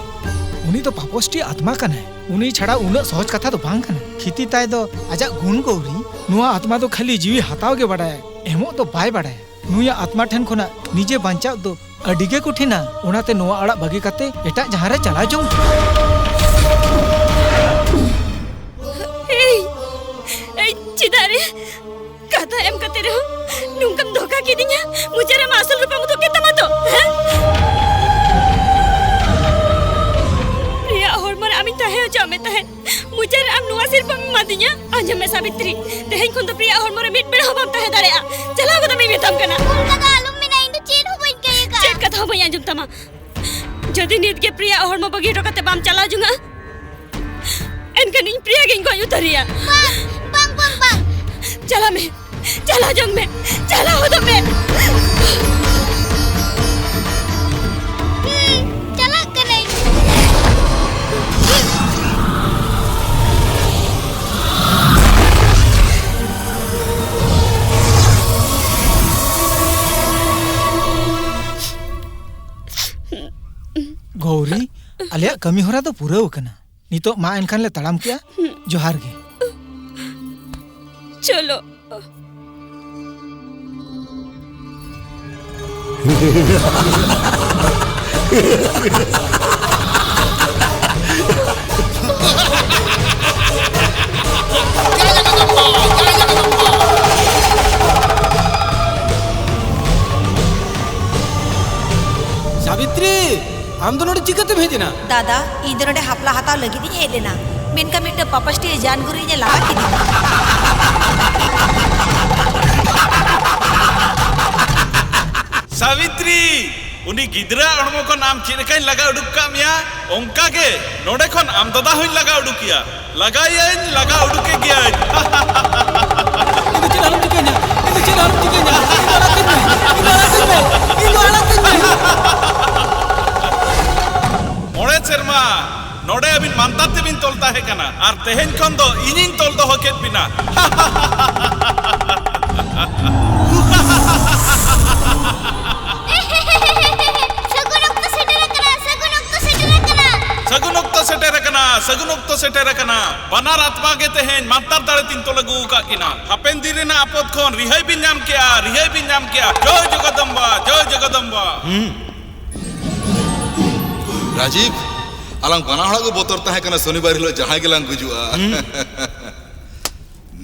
ᱩᱱᱤ ᱫᱚ ᱯᱟᱯᱚᱥᱴᱤ ᱟᱛᱢᱟ ᱠᱟᱱᱟᱭ᱾ ᱩᱱᱤ ᱪᱷᱟᱲᱟ ᱩᱱᱟᱹᱜ ᱥᱚᱦᱚᱡ ᱠᱟᱛᱷᱟ ᱫᱚ ᱵᱟᱝ ᱠᱟᱱᱟ᱾ ᱠᱷᱤᱛᱤ ᱛᱟᱭ ᱫᱚ ᱟᱡᱟᱜ ᱜᱩᱱ ᱜᱚᱣᱨᱤ᱾ ᱱᱚᱣᱟ ᱟᱛᱢᱟ ᱫᱚ ᱠᱷᱟᱹᱞᱤ ᱡᱤᱣᱤ ᱦᱟᱛᱟᱣ ᱜᱮ ᱵᱟᱰᱟᱭᱟ, ᱮᱢᱚᱜ ᱫᱚ ᱵᱟᱭ ᱵᱟᱰᱟᱭᱟ᱾ ᱱᱩᱭᱟᱜ ᱟᱛᱢᱟ ᱴᱷᱮᱱ ᱠᱷᱚᱱᱟᱜ ᱱᱤᱡᱮ ᱵᱟᱧᱪᱟᱣ ᱫᱚ ᱟᱹᱰᱤ ᱜᱮ ᱠᱚᱴᱷᱤᱱᱟ᱾ ᱚᱱᱟᱛᱮ ᱱᱚᱣᱟ ᱟᱲᱟᱜ ᱵᱟᱹᱜᱤ ᱠᱟᱛᱮ ᱮᱴᱟᱜ ᱡᱟᱦᱟᱸ ᱨᱮ ᱪᱟᱞᱟᱣ ᱡᱚᱝ ᱯᱮ᱾ ᱮᱭ, ᱮᱭ, ᱪᱮᱫᱟᱜ ᱨᱮ? ᱠᱟᱛᱷᱟ ᱮᱢ ᱠᱟᱛᱮ ᱨᱮᱦᱚᱸ ᱱᱚᱝᱠᱟᱢ ᱫᱷᱳᱠᱟ ᱠᱤᱫᱤᱧᱟ᱾ ᱢᱩᱪᱟᱹᱫ ᱨᱮ ᱟᱢᱟᱜ ᱟᱥᱚᱞ ᱨᱩᱯᱟᱢ ᱩᱫᱩᱜ ᱠᱮᱫ ᱛᱟᱢᱟ ᱛᱚ, ᱦᱮᱸ? ᱯᱨᱤᱭᱟ ᱦᱚᱲᱢᱚ ᱨᱮ ᱟᱢᱤᱧ ᱛᱟᱦᱮᱸ ᱦᱚᱪᱚᱣᱟᱜ ᱢᱮ ᱛᱟᱦᱮᱸᱫ᱾ ᱢᱩᱪᱟᱹᱫ ᱨᱮ ᱟᱢ ᱱᱚᱣᱟ ᱥᱤᱨᱯᱟᱢ ᱮᱢᱟᱫᱤᱧᱟ᱾ ᱟᱸᱡᱚᱢ ᱢᱮ ᱥᱟᱵᱤᱛᱨᱤ, ᱛᱮᱦᱮᱧ ᱠᱷᱚᱱ ᱫᱚ ᱯᱨᱤᱭᱟ ᱦᱚᱲᱢᱚ ᱨᱮ ᱢᱤᱫ ᱵᱮᱲᱟ ᱦᱚᱸ ᱵᱟᱢ ᱛᱟᱦᱮᱸ ᱫᱟᱲᱮᱭᱟᱜᱼᱟ᱾ ᱪᱟᱞᱟᱣ ᱜᱚᱫᱚᱜ ᱢᱮᱧ ᱢᱮᱛᱟᱢ ᱠᱟᱱᱟ᱾ ᱚᱱᱠᱟ ᱫᱚ ᱟᱞᱚᱢ ᱢᱮᱱᱟ, ᱤᱧ ᱫᱚ ᱪᱮᱫ ᱦᱚᱸ ᱵᱟᱹᱧ ᱠᱟᱹᱭ ᱟᱠᱟᱫᱼᱟ᱾ ᱪᱮᱫ ᱠᱟᱛᱷᱟ ᱦᱚᱸ ᱵᱟᱹᱧ ᱟᱸᱡᱚᱢ ᱛᱟᱢᱟ᱾ ᱡᱩᱫᱤ ᱱᱤᱛ ᱜᱮ ᱯᱨᱤᱭᱟ ᱦᱚᱲᱢᱚ ᱵᱟᱹᱜᱤ ᱦᱚᱴᱚ ᱠᱟᱛᱮ ᱵᱟᱢ ᱪᱟᱞᱟᱣ ᱡᱚᱝᱟ, ᱮᱱᱠᱷᱟᱱ ᱤᱧ ᱯᱨᱤᱭᱟ ᱜᱤᱧ ᱜᱚᱡ ᱩᱛᱟᱹᱨᱮᱭᱟ᱾ ᱵᱟᱝ, ᱵᱟᱝ, ᱵᱟᱝ, ᱵᱟᱝ᱾ ᱪᱟᱞᱟᱜ ᱢᱮ, ᱪᱟᱞᱟᱣ ᱡᱚᱝ ᱢᱮ, ᱪᱟᱞᱟᱣ ᱦᱚᱫᱚᱜ ᱢᱮ᱾ ᱦᱩᱸ, ᱪᱟᱞᱟᱜ ᱠᱟᱹᱱᱟᱹᱧ᱾ ᱜᱚᱣᱨᱤ, ᱟᱞᱮᱭᱟᱜ ᱠᱟᱹᱢᱤ ᱦᱚᱨᱟ ᱫᱚ ᱯᱩᱨᱟᱹᱣ ᱟᱠᱟᱱᱟ᱾ ᱱᱤᱛᱚᱜ ᱢᱟ ᱮᱱᱠᱷᱟᱱ ᱞᱮ ᱛᱟᱲᱟᱢ ᱠᱮᱜᱼᱟ᱾ ᱡᱚᱦᱟᱨ ᱜᱮ᱾ ᱪᱚᱞᱚ᱾ ᱥᱟᱵᱤᱛᱨᱤ! ᱟᱢ ᱫᱚ ᱱᱚᱰᱮ ᱪᱤᱠᱟᱹᱛᱮᱢ ᱦᱮᱡ ᱮᱱᱟ? ᱫᱟᱫᱟ, ᱤᱧ ᱫᱚ ᱱᱚᱰᱮ ᱦᱟᱯᱞᱟ ᱦᱟᱛᱟᱣ ᱞᱟᱹᱜᱤᱫ ᱤᱧ ᱦᱮᱡ ᱞᱮᱱᱟ, ᱢᱮᱱᱠᱷᱟᱱ ᱢᱤᱫᱴᱟᱝ ᱯᱟᱯᱟᱥᱴᱤ ᱡᱟᱱ ᱜᱩᱨᱩ ᱤᱧ ᱞᱟᱜᱟ ᱠᱤᱫᱤᱧᱟ᱾ ᱥᱟᱵᱤᱛᱨᱤ, ᱩᱱᱤ ᱜᱤᱫᱽᱨᱟᱹ ᱦᱚᱲᱢᱚ ᱠᱷᱚᱱ ᱟᱢ ᱪᱮᱫ ᱞᱮᱠᱟᱧ ᱞᱟᱜᱟ ᱩᱰᱩᱠ ᱠᱟᱜ ᱢᱮᱭᱟ, ᱚᱱᱠᱟ ᱜᱮ ᱱᱚᱰᱮ ᱠᱷᱚᱱ ᱟᱢ ᱫᱟᱫᱟ ᱦᱚᱸᱧ ᱞᱟᱜᱟ ᱩᱰᱩᱠᱮᱭᱟ᱾ ᱞᱟᱜᱟᱭᱮᱭᱟᱹᱧ, ᱞᱟᱜᱟ ᱩᱰᱩᱠᱮ ᱜᱮᱭᱟᱹᱧ᱾ ᱤᱧ ᱫᱚ ᱪᱮᱫ ᱟᱞᱚᱢ ᱪᱤᱠᱟᱹᱧᱟ, ᱤᱧ ᱫᱚ ᱪᱮᱫ ᱟᱞᱚᱢ ᱪᱤᱠᱟᱹᱧᱟ, ᱤᱧ ᱫᱚ ᱟᱲᱟᱜ ᱠᱟᱹᱧ ᱢᱮ, ᱤᱧ ᱫᱚ ᱟᱲᱟᱜ ᱠᱟᱹᱧ ᱢᱮ, ᱤᱧ ᱫᱚ ᱟᱲᱟᱜ ᱠᱟᱹᱧ ᱢᱮ᱾ ᱢᱚᱬᱮ ᱥᱮᱨᱢᱟ ᱱᱚᱰᱮ ᱟᱹᱵᱤᱱ ᱢᱟᱱᱛᱟᱨ ᱛᱮᱵᱤᱱ ᱛᱚᱞ ᱛᱟᱦᱮᱸ ᱠᱟᱱᱟ, ᱟᱨ ᱛᱮᱦᱮᱧ ᱠᱷᱚᱱ ᱫᱚ ᱤᱧᱤᱧ ᱛᱚᱞ ᱫᱚᱦᱚ ᱠᱮᱫ ᱵᱤᱱᱟ᱾ ᱥᱟᱹᱜᱩᱱ ᱚᱠᱛᱚ ᱥᱮᱴᱮᱨ ᱟᱠᱟᱱᱟ, ᱥᱟᱹᱜᱩᱱ ᱚᱠᱛᱚ ᱥᱮᱴᱮᱨ ᱟᱠᱟᱱᱟ᱾ ᱥᱟᱹᱜᱩᱱ ᱚᱠᱛᱚ ᱥᱮᱴᱮᱨ ᱟᱠᱟᱱᱟ, ᱥᱟᱹᱜᱩᱱ ᱚᱠᱛᱚ ᱥᱮᱴᱮᱨ ᱟᱠᱟᱱᱟ᱾ ᱵᱟᱱᱟᱨ ᱟᱛᱢᱟ ᱜᱮ ᱛᱮᱦᱮᱧ ᱢᱟᱱᱛᱟᱨ ᱫᱟᱲᱮ ᱛᱤᱧ ᱛᱚᱞ ᱟᱹᱜᱩ ᱟᱠᱟᱫ ᱠᱤᱱᱟ᱾ ᱦᱟᱯᱮᱱ ᱫᱤᱱ ᱨᱮᱱᱟᱜ ᱟᱯᱚᱫ ᱠᱷᱚᱱ ᱨᱤᱦᱟᱹᱭ ᱵᱤᱱ ᱧᱟᱢ ᱠᱮᱜᱼᱟ, ᱨᱤᱦᱟᱹᱭ ᱵᱤᱱ ᱧᱟᱢ ᱠᱮᱜᱼᱟ᱾ ᱡᱚᱭ ᱡᱚᱜᱚᱫᱚᱢᱵᱟ, ᱡᱚᱭ ᱡᱚᱜᱚᱫᱚᱢᱵᱟ᱾ ᱦᱩᱸ᱾ ᱨᱟᱡᱤᱵ, ᱟᱞᱟᱝ ᱵᱟᱱᱟ ᱦᱚᱲᱟᱜ ᱜᱮ ᱵᱚᱛᱚᱨ ᱛᱟᱦᱮᱸ ᱠᱟᱱᱟ ᱥᱚᱱᱤᱵᱟᱨ ᱦᱤᱞᱳᱜ ᱡᱟᱦᱟᱸᱭ ᱜᱮᱞᱟᱝ ᱜᱩᱡᱩᱜᱼᱟ᱾ ᱦᱩᱸ᱾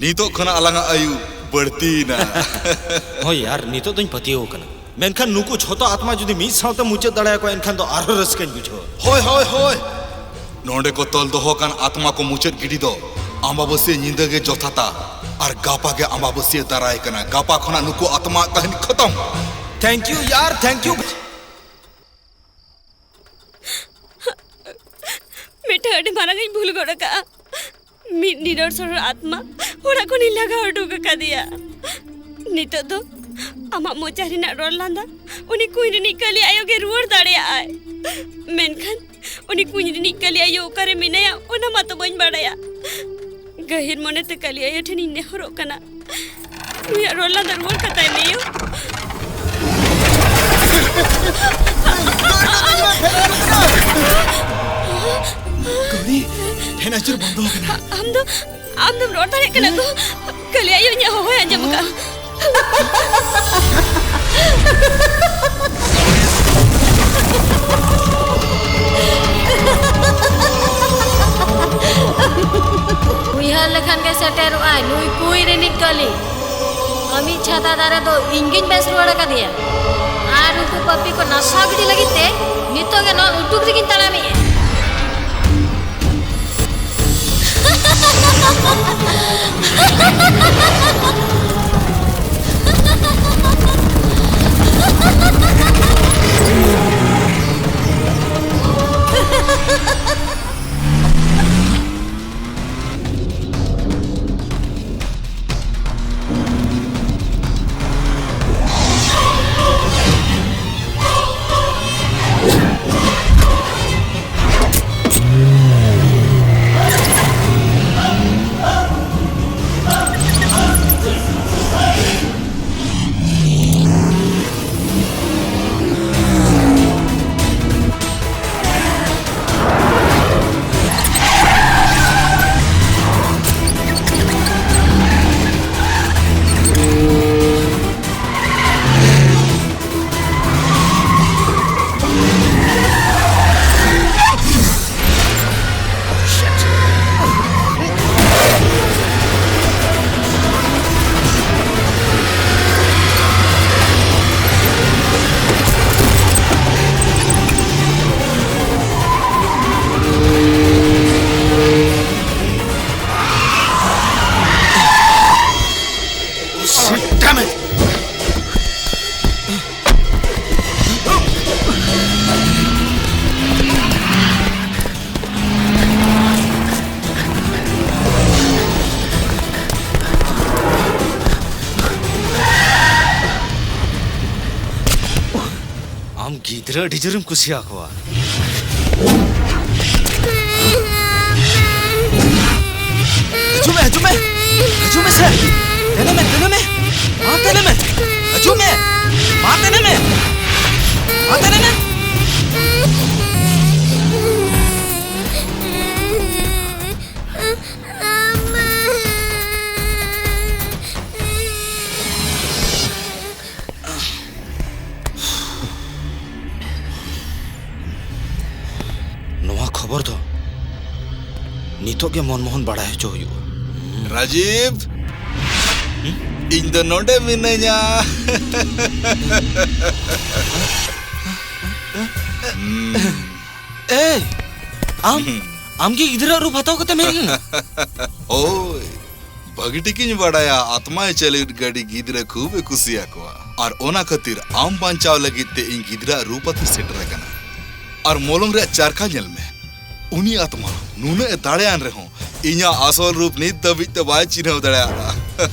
ᱱᱤᱛᱚᱜ ᱠᱷᱚᱱᱟᱜ ᱟᱞᱟᱝᱟᱜ ᱟᱭᱩ ᱵᱟᱹᱲᱛᱤᱭᱮᱱᱟ᱾ ᱦᱳᱭ ᱭᱟᱨ, ᱱᱤᱛᱚᱜ ᱫᱚᱧ ᱯᱟᱹᱛᱭᱟᱹᱣ ᱟᱠᱟᱱᱟ᱾ ᱢᱮᱱᱠᱷᱟᱱ ᱱᱩᱠᱩ ᱡᱷᱚᱛᱚ ᱟᱛᱢᱟ ᱡᱩᱫᱤ ᱢᱤᱫ ᱥᱟᱶᱛᱮ ᱢᱩᱪᱟᱹᱫ ᱫᱟᱲᱮᱭᱟᱠᱚᱣᱟ, ᱮᱱᱠᱷᱟᱱ ᱫᱚ ᱟᱨᱦᱚᱸ ᱨᱟᱹᱥᱠᱟᱹᱧ ᱵᱩᱡᱷᱟᱹᱣᱟ᱾ ᱦᱳᱭ, ᱦᱳᱭ, ᱦᱳᱭ᱾ ᱱᱚᱰᱮ ᱠᱚ ᱛᱚᱞ ᱫᱚᱦᱚ ᱟᱠᱟᱱ ᱟᱛᱢᱟ ᱠᱚ ᱢᱩᱪᱟᱹᱫ ᱜᱤᱰᱤ ᱫᱚ ᱟᱢᱵᱟᱵᱟᱹᱥᱭᱟᱹ ᱧᱤᱫᱟᱹ ᱜᱮ ᱡᱚᱛᱷᱟᱛᱟ᱾ ᱟᱨ ᱜᱟᱯᱟ ᱜᱮ ᱟᱢᱵᱟᱵᱟᱹᱥᱭᱟᱹ ᱫᱟᱨᱟᱭ ᱠᱟᱱᱟ᱾ ᱜᱟᱯᱟ ᱠᱷᱚᱱᱟᱜ ᱱᱩᱠᱩ ᱟᱛᱢᱟ ᱠᱟᱹᱦᱱᱤ ᱠᱷᱚᱛᱚᱢ᱾ Thank you ᱭᱟᱨ, thank you᱾ ᱢᱤᱫᱴᱟᱝ ᱟᱹᱰᱤ ᱢᱟᱨᱟᱝ ᱤᱧ ᱵᱷᱩᱞ ᱜᱚᱫ ᱟᱠᱟᱫᱼᱟ᱾ ᱢᱤᱫ ᱱᱤᱨᱚᱲ ᱥᱚᱨᱚᱲ ᱟᱛᱢᱟ ᱚᱲᱟᱜ ᱠᱷᱚᱱᱤᱧ ᱞᱟᱜᱟ ᱩᱰᱩᱠ ᱟᱠᱟᱫᱮᱭᱟ᱾ ᱱᱤᱛᱚᱜ ᱫᱚ ᱟᱢᱟᱜ ᱢᱚᱪᱟ ᱨᱮᱱᱟᱜ ᱨᱚᱲ ᱞᱟᱸᱫᱟ ᱩᱱᱤ ᱠᱩᱸᱧ ᱨᱤᱱᱤᱡ ᱠᱟᱹᱞᱤ ᱟᱭᱳ ᱜᱮ ᱨᱩᱣᱟᱹᱲ ᱫᱟᱲᱮᱭᱟᱜᱼᱟᱭ᱾ ᱢᱮᱱᱠᱷᱟᱱ ᱩᱱᱤ ᱠᱩᱸᱧ ᱨᱤᱱᱤᱡ ᱠᱟᱹᱞᱤ ᱟᱭᱳ ᱚᱠᱟᱨᱮ ᱢᱮᱱᱟᱭᱟ, ᱚᱱᱟ ᱢᱟᱛᱚ ᱵᱟᱹᱧ ᱵᱟᱲᱟᱭᱟ᱾ ᱜᱟᱹᱦᱤᱨ ᱢᱚᱱᱮᱛᱮ ᱠᱟᱹᱞᱤ ᱟᱭᱳ ᱴᱷᱮᱱᱤᱧ ᱱᱮᱦᱚᱨᱚᱜ ᱠᱟᱱᱟ, ᱱᱩᱭᱟᱜ ᱨᱚᱲ ᱞᱟᱸᱫᱟ ᱨᱩᱣᱟᱹᱲ ᱠᱟᱛᱟᱭ ᱢᱮ ᱭᱳ᱾ ᱜᱟᱹᱣᱨᱤ, ᱴᱷᱮᱱ ᱟᱹᱪᱩᱨ ᱵᱚᱱᱫᱚ ᱟᱠᱟᱱᱟ᱾ ᱟᱢ ᱫᱚ, ᱟᱢ ᱫᱚᱢ ᱨᱚᱲ ᱫᱟᱲᱮᱭᱟᱜ ᱠᱟᱱᱟ ᱜᱳ? ᱠᱟᱹᱞᱤ ᱟᱭᱳ ᱤᱧᱟᱹᱜ ᱦᱚᱦᱚᱭ ᱟᱸᱡᱚᱢ ᱟᱠᱟᱫᱼᱟ᱾ ᱩᱭᱦᱟᱹᱨ ᱞᱮᱠᱷᱟᱱ ᱜᱮ ᱥᱮᱴᱮᱨᱚᱜᱼᱟᱭ ᱱᱩᱭ ᱠᱩᱸᱭ ᱨᱤᱱᱤᱡ ᱠᱟᱹᱞᱤ᱾ ᱟᱢᱤᱡ ᱪᱷᱟᱛᱟ ᱫᱟᱨᱮ ᱫᱚ ᱤᱧ ᱜᱤᱧ ᱵᱮᱥ ᱨᱩᱣᱟᱹᱲ ᱟᱠᱟᱫᱮᱭᱟ᱾ ᱟᱨ ᱩᱱᱠᱩ ᱯᱟᱯᱤ ᱠᱚ ᱱᱟᱥᱟᱣ ᱜᱤᱰᱤ ᱞᱟᱹᱜᱤᱫ ᱛᱮ ᱱᱤᱛᱚᱜ ᱜᱮ ᱱᱚᱣᱟ ᱩᱴᱩᱠ ᱨᱮᱜᱤᱧ ᱛᱟᱲᱟᱢᱮᱜᱼᱟ᱾ ᱟᱢ ᱜᱤᱫᱽᱨᱟᱹ ᱟᱹᱰᱤ ᱡᱳᱨᱮᱢ ᱠᱩᱥᱤᱭᱟᱠᱚᱣᱟ᱾ ᱦᱤᱡᱩᱜ ᱢᱮ, ᱦᱤᱡᱩᱜ ᱢᱮ, ᱦᱤᱡᱩᱜ ᱢᱮ ᱥᱮ᱾ ᱛᱮᱱᱮ ᱢᱮ, ᱛᱮᱱᱮ ᱢᱮ, ᱢᱟ ᱛᱮᱱᱮ ᱢᱮ, ᱦᱤᱡᱩᱜ ᱢᱮ, ᱢᱟ ᱛᱮᱱᱮ ᱢᱮ, ᱢᱟ ᱛᱮᱱᱮ ᱢᱮ᱾ ᱱᱚᱣᱟ ᱠᱷᱚᱵᱚᱨ ᱫᱚ ᱱᱤᱛᱚᱜ ᱜᱮ ᱢᱚᱱᱢᱳᱦᱚᱱ ᱵᱟᱲᱟᱭ ᱦᱚᱪᱚ ᱦᱩᱭᱩᱜᱼᱟ᱾ ᱨᱟᱡᱤᱵ, ᱤᱧ ᱫᱚ ᱱᱚᱰᱮ ᱢᱤᱱᱟᱹᱧᱟ᱾ ᱮᱭ, ᱟᱢ, ᱟᱢ ᱜᱮ ᱜᱤᱫᱽᱨᱟᱹ ᱨᱩᱯ ᱦᱟᱛᱟᱣ ᱠᱟᱛᱮᱢ ᱦᱮᱡ ᱞᱮᱱᱟ? ᱦᱳᱭ, ᱵᱷᱟᱹᱜᱤ ᱴᱷᱤᱠᱤᱧ ᱵᱟᱲᱟᱭᱟ, ᱟᱛᱢᱟᱭ ᱪᱟᱹᱞᱩᱭᱮᱫ ᱜᱟᱹᱰᱤ ᱜᱤᱫᱽᱨᱟᱹ ᱠᱷᱩᱵ ᱮ ᱠᱩᱥᱤᱭᱟᱠᱚᱣᱟ᱾ ᱟᱨ ᱚᱱᱟ ᱠᱷᱟᱹᱛᱤᱨ ᱟᱢ ᱵᱟᱧᱪᱟᱣ ᱞᱟᱹᱜᱤᱫ ᱛᱮ ᱤᱧ ᱜᱤᱫᱽᱨᱟᱹ ᱨᱩᱯ ᱟᱛᱮᱧ ᱥᱮᱴᱮᱨ ᱟᱠᱟᱱᱟ᱾ ᱟᱨ ᱢᱚᱞᱚᱝ ᱨᱮᱭᱟᱜ ᱪᱟᱨᱠᱷᱟ ᱧᱮᱞ ᱢᱮ᱾ ᱩᱱᱤ ᱟᱛᱢᱟ ᱱᱩᱱᱟᱹᱜ ᱮ ᱫᱟᱲᱮᱭᱟᱱ ᱨᱮᱦᱚᱸ, ᱤᱧᱟᱹᱜ ᱟᱥᱚᱞ ᱨᱩᱯ ᱱᱤᱛ ᱫᱷᱟᱹᱵᱤᱡ ᱛᱮ ᱵᱟᱭ ᱪᱤᱱᱦᱟᱹᱣ ᱫᱟᱲᱮᱭᱟᱜᱼᱟ᱾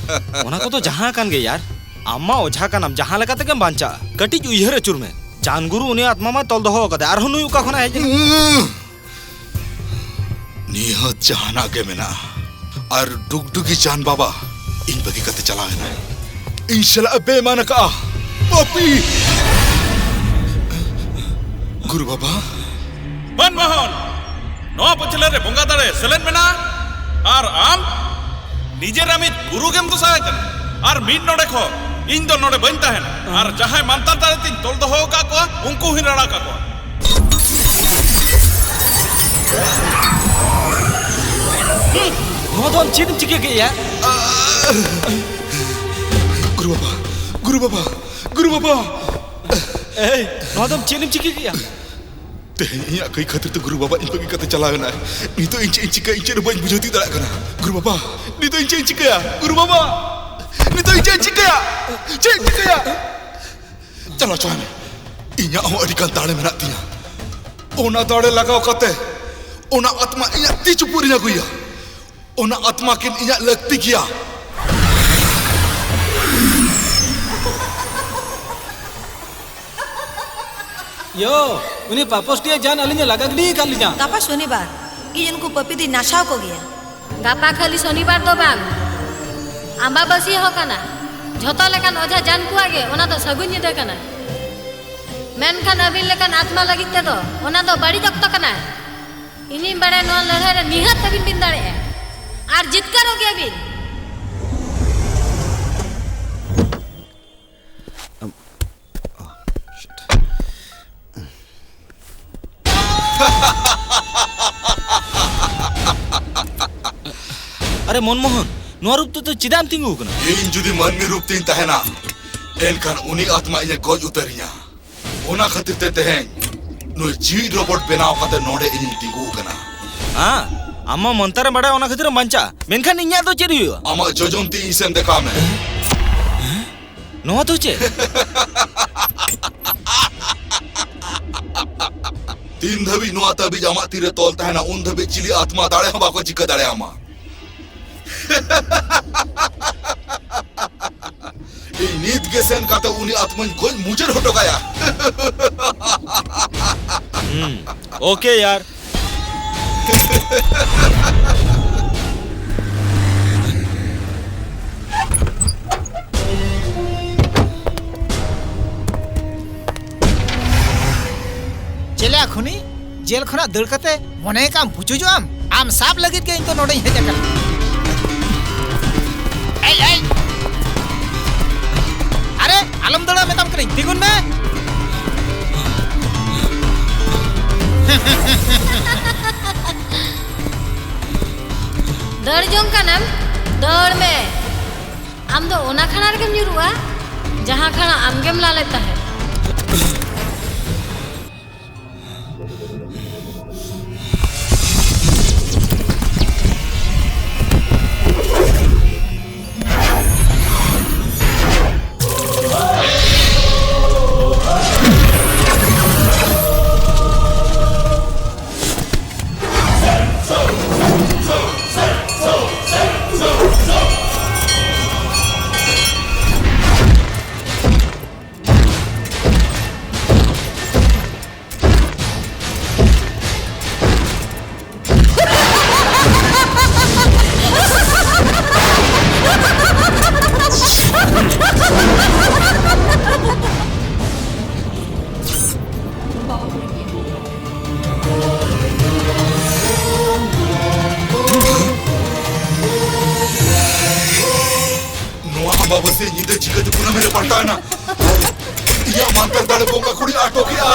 ᱚᱱᱟ ᱠᱚᱫᱚ ᱡᱟᱦᱟᱸ ᱠᱟᱱ ᱜᱮ ᱭᱟᱨ, ᱟᱢ ᱢᱟ ᱚᱡᱷᱟ ᱠᱟᱱᱟᱢ, ᱡᱟᱦᱟᱸ ᱞᱮᱠᱟ ᱛᱮᱜᱮᱢ ᱵᱟᱧᱪᱟᱜᱼᱟ᱾ ᱠᱟᱹᱴᱤᱡ ᱩᱭᱦᱟᱹᱨ ᱟᱹᱪᱩᱨ ᱢᱮ, ᱪᱟᱸᱫ ᱜᱩᱨᱩ ᱩᱱᱤ ᱟᱛᱢᱟ ᱢᱟᱭ ᱛᱚᱞ ᱫᱚᱦᱚ ᱟᱠᱟᱫᱟ, ᱟᱨᱦᱚᱸ ᱱᱩᱭ ᱚᱠᱟ ᱠᱷᱚᱱᱟᱜ ᱦᱮᱡ ᱮᱱᱟ? ᱱᱤᱦᱟᱹᱛ ᱡᱟᱦᱟᱱᱟᱜ ᱜᱮ ᱢᱮᱱᱟᱜᱼᱟ᱾ ᱟᱨ ᱰᱩᱜᱰᱩᱜᱤ ᱪᱟᱸᱫ ᱵᱟᱵᱟ ᱤᱧ ᱵᱟᱹᱜᱤ ᱠᱟᱛᱮ ᱪᱟᱞᱟᱣ ᱮᱱᱟᱭ᱾ ᱤᱧ ᱥᱟᱞᱟᱜ ᱮ ᱵᱮᱢᱟᱱ ᱟᱠᱟᱜᱼᱟ᱾ ᱯᱟᱯᱤ! ᱜᱩᱨᱩ ᱵᱟᱵᱟ᱾ ᱢᱚᱱᱢᱳᱦᱚᱱ, ᱱᱚᱣᱟ ᱯᱟᱹᱪᱷᱞᱟᱹ ᱨᱮ ᱵᱚᱸᱜᱟ ᱫᱟᱲᱮ ᱥᱮᱞᱮᱫ ᱢᱮᱱᱟᱜᱼᱟ᱾ ᱟᱨ ᱟᱢ ᱱᱤᱡᱮᱨ ᱟᱢᱤᱡ ᱜᱩᱨᱩ ᱜᱮᱢ ᱫᱚᱥᱟᱭ ᱠᱟᱱᱟ᱾ ᱟᱨ ᱢᱤᱫ ᱱᱚᱰᱮ ᱠᱷᱚᱱ ᱤᱧ ᱫᱚ ᱱᱚᱰᱮ ᱵᱟᱹᱧ ᱛᱟᱦᱮᱱᱟ᱾ ᱟᱨ ᱡᱟᱦᱟᱸᱭ ᱢᱟᱱᱛᱟᱨ ᱫᱟᱲᱮ ᱛᱤᱧ ᱛᱚᱞ ᱫᱚᱦᱚ ᱟᱠᱟᱫ ᱠᱚᱣᱟ, ᱩᱱᱠᱩ ᱦᱚᱸᱧ ᱨᱟᱲᱟ ᱠᱟᱠᱚᱣᱟ᱾ ᱱᱚᱣᱟ ᱫᱚ ᱟᱢ ᱪᱮᱫ ᱮᱢ ᱪᱤᱠᱟᱹ ᱠᱮᱫᱼᱟ? ᱜᱩᱨᱩ ᱵᱟᱵᱟ, ᱜᱩᱨᱩ ᱵᱟᱵᱟ, ᱜᱩᱨᱩ ᱵᱟᱵᱟ! ᱮᱭ, ᱱᱚᱣᱟ ᱫᱚ ᱟᱢ ᱪᱮᱫ ᱮᱢ ᱪᱤᱠᱟᱹ ᱠᱮᱫᱼᱟ? ᱛᱮᱦᱮᱧ ᱤᱧᱟᱹᱜ ᱠᱟᱹᱭ ᱠᱷᱟᱹᱛᱤᱨ ᱛᱮ ᱜᱩᱨᱩ ᱵᱟᱵᱟ ᱤᱧ ᱵᱟᱹᱜᱤ ᱠᱟᱛᱮ ᱪᱟᱞᱟᱣ ᱮᱱᱟᱭ᱾ ᱱᱤᱛᱚᱜ ᱤᱧ ᱪᱮᱫ ᱤᱧ ᱪᱤᱠᱟᱹᱭᱟ, ᱤᱧ ᱪᱮᱫ ᱦᱚᱸ ᱵᱟᱹᱧ ᱵᱩᱡᱷᱟᱹᱣ ᱛᱤᱭᱳᱜ ᱫᱟᱲᱮᱭᱟᱜ ᱠᱟᱱᱟ᱾ ᱜᱩᱨᱩ ᱵᱟᱵᱟ, ᱱᱤᱛᱚᱜ ᱤᱧ ᱪᱮᱫ ᱤᱧ ᱪᱤᱠᱟᱹᱭᱟ? ᱜᱩᱨᱩ ᱵᱟᱵᱟ! ᱱᱤᱛᱚᱜ ᱤᱧ ᱪᱮᱫ ᱤᱧ ᱪᱤᱠᱟᱹᱭᱟ? ᱪᱮᱫ ᱤᱧ ᱪᱤᱠᱟᱹᱭᱟ? ᱪᱟᱞᱟᱣ ᱦᱚᱪᱚᱣᱟᱭ ᱢᱮ᱾ ᱤᱧᱟᱹᱜ ᱦᱚᱸ ᱟᱹᱰᱤ ᱜᱟᱱ ᱫᱟᱲᱮ ᱢᱮᱱᱟᱜ ᱛᱤᱧᱟᱹ᱾ ᱚᱱᱟ ᱫᱟᱲᱮ ᱞᱟᱜᱟᱣ ᱠᱟᱛᱮ ᱚᱱᱟ ᱟᱛᱢᱟ ᱤᱧᱟᱹᱜ ᱛᱤ ᱪᱩᱯᱩᱫ ᱨᱤᱧ ᱟᱹᱜᱩᱭᱟ᱾ ᱚᱱᱟ ᱟᱛᱢᱟ ᱠᱤᱱ ᱤᱧᱟᱹᱜ ᱞᱟᱹᱠᱛᱤ ᱜᱮᱭᱟ᱾ ᱭᱳ, ᱩᱱᱤ ᱯᱟᱯᱚᱥᱴᱤᱭᱟᱹ ᱡᱟᱱ ᱟᱹᱞᱤᱧᱮ ᱞᱟᱜᱟ ᱜᱤᱰᱤ ᱟᱠᱟᱫ ᱞᱤᱧᱟ᱾ ᱜᱟᱯᱟ ᱥᱚᱱᱤᱵᱟᱨ, ᱤᱧ ᱩᱱᱠᱩ ᱯᱟᱹᱯᱤ ᱫᱚᱧ ᱱᱟᱥᱟᱣ ᱠᱚᱜᱮᱭᱟ᱾ ᱜᱟᱯᱟ ᱠᱷᱟᱹᱞᱤ ᱥᱚᱱᱤᱵᱟᱨ ᱫᱚ ᱵᱟᱝ, ᱟᱢᱵᱟᱵᱟᱹᱥᱤᱭᱟᱹ ᱦᱚᱸ ᱠᱟᱱᱟ᱾ ᱡᱷᱚᱛᱚ ᱞᱮᱠᱟᱱ ᱚᱡᱷᱟ ᱡᱟᱱ ᱠᱚᱣᱟᱜ ᱜᱮ ᱚᱱᱟ ᱫᱚ ᱥᱟᱹᱜᱩᱱ ᱧᱤᱫᱟᱹ ᱠᱟᱱᱟ, ᱢᱮᱱᱠᱷᱟᱱ ᱟᱹᱵᱤᱱ ᱞᱮᱠᱟᱱ ᱟᱛᱢᱟ ᱞᱟᱹᱜᱤᱫ ᱛᱮᱫᱚ ᱚᱱᱟ ᱫᱚ ᱵᱟᱹᱲᱤᱡ ᱚᱠᱛᱚ ᱠᱟᱱᱟ᱾ ᱤᱧᱤᱧ ᱵᱟᱲᱟᱭᱟ ᱱᱚᱣᱟ ᱞᱟᱹᱲᱦᱟᱹᱭ ᱨᱮ ᱱᱤᱦᱟᱹᱛ ᱛᱮᱵᱤᱱ ᱵᱤᱱ ᱫᱟᱲᱮᱭᱟᱜᱼᱟ ᱟᱨ ᱡᱤᱛᱠᱟᱹᱨᱚᱜ ᱜᱮᱭᱟᱵᱤᱱ᱾ ᱟᱨᱮ ᱢᱚᱱᱢᱳᱦᱚᱱ, ᱱᱚᱣᱟ ᱨᱩᱯ ᱛᱮᱫᱚ ᱪᱮᱫᱟᱜ ᱮᱢ ᱛᱤᱸᱜᱩ ᱟᱠᱟᱱᱟ? ᱤᱧ ᱡᱩᱫᱤ ᱢᱟᱹᱱᱢᱤ ᱨᱩᱯ ᱛᱤᱧ ᱛᱟᱦᱮᱱᱟ, ᱮᱱᱠᱷᱟᱱ ᱩᱱᱤ ᱟᱛᱢᱟ ᱤᱧᱮ ᱜᱚᱡ ᱩᱛᱟᱹᱨᱤᱧᱟ᱾ ᱚᱱᱟ ᱠᱷᱟᱹᱛᱤᱨ ᱛᱮ ᱛᱮᱦᱮᱧ ᱱᱩᱭ ᱡᱤᱣᱤᱫ ᱨᱳᱵᱚᱴ ᱵᱮᱱᱟᱣ ᱠᱟᱛᱮ ᱱᱚᱰᱮ ᱤᱧᱤᱧ ᱛᱤᱸᱜᱩ ᱟᱠᱟᱱᱟ᱾ ᱦᱮᱸ, ᱟᱢ ᱢᱟ ᱢᱚᱱᱛᱚᱨ ᱮᱢ ᱵᱟᱲᱟᱭᱟ, ᱚᱱᱟ ᱠᱷᱟᱹᱛᱤᱨ ᱮᱢ ᱵᱟᱧᱪᱟᱜᱼᱟ, ᱢᱮᱱᱠᱷᱟᱱ ᱤᱧᱟᱹᱜ ᱫᱚ ᱪᱮᱫ ᱦᱩᱭᱩᱜᱼᱟ? ᱟᱢᱟᱜ ᱡᱚᱡᱚᱢ ᱛᱤ ᱤᱧ ᱥᱮᱱ ᱫᱮᱠᱷᱟᱣ ᱢᱮ᱾ ᱱᱚᱣᱟ ᱫᱚ ᱪᱮᱫ? ᱛᱤᱱ ᱫᱷᱟᱹᱵᱤᱡ ᱱᱚᱣᱟ ᱛᱟᱹᱵᱤᱡ ᱟᱢᱟᱜ ᱛᱤᱨᱮ ᱛᱚᱞ ᱛᱟᱦᱮᱱᱟ, ᱩᱱ ᱫᱷᱟᱹᱵᱤᱡ ᱪᱤᱞᱤ ᱟᱛᱢᱟ ᱫᱟᱲᱮ ᱦᱚᱸ ᱵᱟᱠᱚ ᱪᱤᱠᱟᱹ ᱫᱟᱲᱮᱭᱟᱢᱟ᱾ ᱤᱧ ᱱᱤᱛ ᱜᱮ ᱥᱮᱱ ᱠᱟᱛᱮ ᱩᱱᱤ ᱟᱛᱢᱟᱧ ᱜᱚᱡ ᱢᱩᱪᱟᱹᱫ ᱦᱚᱴᱚ ᱠᱟᱭᱟ᱾ ᱦᱩᱸ, ᱳᱠᱮ ᱭᱟᱨ᱾ ᱪᱮᱞᱮ ᱠᱷᱩᱱᱤ, ᱡᱮᱞ ᱠᱷᱚᱱᱟᱜ ᱫᱟᱹᱲ ᱠᱟᱛᱮ ᱢᱚᱱᱮ ᱠᱟᱜ ᱟᱢ ᱵᱩᱪᱩᱡᱚᱜ ᱟᱢ? ᱟᱢ ᱥᱟᱵ ᱞᱟᱹᱜᱤᱫ ᱜᱮ ᱤᱧ ᱫᱚ ᱱᱚᱰᱮᱧ ᱦᱮᱡ ᱟᱠᱟᱱᱟ᱾ ᱮᱭ, ᱮᱭ! ᱟᱨᱮ, ᱟᱞᱚᱢ ᱫᱟᱹᱲᱟ ᱢᱮᱛᱟᱢ ᱠᱟᱹᱱᱟᱹᱧ, ᱛᱤᱸᱜᱩᱱ ᱢᱮ᱾ ᱫᱟᱹᱲ ᱡᱚᱝ ᱠᱟᱱᱟᱢ? ᱫᱟᱹᱲ ᱢᱮ᱾ ᱟᱢ ᱫᱚ ᱚᱱᱟ ᱠᱷᱟᱲᱟ ᱨᱮᱜᱮᱢ ᱧᱩᱨᱩᱜᱼᱟ, ᱡᱟᱦᱟᱸ ᱠᱷᱟᱲᱟ ᱟᱢᱜᱮᱢ ᱞᱟ ᱞᱮᱫ ᱛᱟᱦᱮᱸᱫ᱾ ᱵᱟᱵᱟ ᱥᱮ ᱧᱤᱫᱟᱹ ᱪᱤᱠᱟᱹᱛᱮ ᱠᱩᱱᱟᱹᱢᱤ ᱨᱮ ᱯᱟᱞᱴᱟᱣ ᱮᱱᱟ? ᱤᱭᱟ, ᱢᱟᱱᱛᱟᱨ ᱫᱟᱲᱮ ᱵᱚᱸᱜᱟ ᱠᱩᱲᱤ ᱟᱴᱚᱠᱮᱜᱼᱟ᱾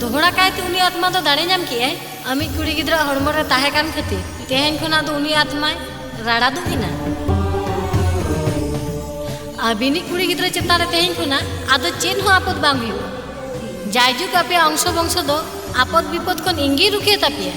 ᱫᱚᱦᱲᱟ ᱠᱟᱭᱛᱮ ᱩᱱᱤ ᱟᱛᱢᱟ ᱫᱚ ᱫᱟᱲᱮ ᱧᱟᱢ ᱠᱮᱜᱼᱟᱭ᱾ ᱟᱢᱤᱡ ᱠᱩᱲᱤ ᱜᱤᱫᱽᱨᱟᱹ ᱦᱚᱲᱢᱚ ᱨᱮ ᱛᱟᱦᱮᱸ ᱠᱟᱱ ᱠᱷᱟᱹᱛᱤᱨ ᱛᱮᱦᱮᱧ ᱠᱷᱚᱱᱟᱜ ᱫᱚ ᱩᱱᱤ ᱟᱛᱢᱟᱭ ᱨᱟᱲᱟ ᱫᱩᱜ ᱮᱱᱟ᱾ ᱟᱹᱵᱤᱱᱤᱡ ᱠᱩᱲᱤ ᱜᱤᱫᱽᱨᱟᱹ ᱪᱮᱛᱟᱱ ᱨᱮ ᱛᱮᱦᱮᱧ ᱠᱷᱚᱱᱟᱜ ᱟᱫᱚ ᱪᱮᱫ ᱦᱚᱸ ᱟᱯᱚᱫ ᱵᱟᱝ ᱦᱩᱭᱩᱜᱼᱟ᱾ ᱡᱟᱭᱡᱩᱜᱽ ᱟᱯᱮᱭᱟᱜ ᱚᱝᱥᱚ ᱵᱚᱝᱥᱚ ᱫᱚ ᱟᱯᱚᱫ ᱵᱤᱯᱚᱫ ᱠᱷᱚᱱ ᱤᱧᱜᱮᱧ ᱨᱩᱠᱷᱤᱭᱟᱹ ᱛᱟᱯᱮᱭᱟ᱾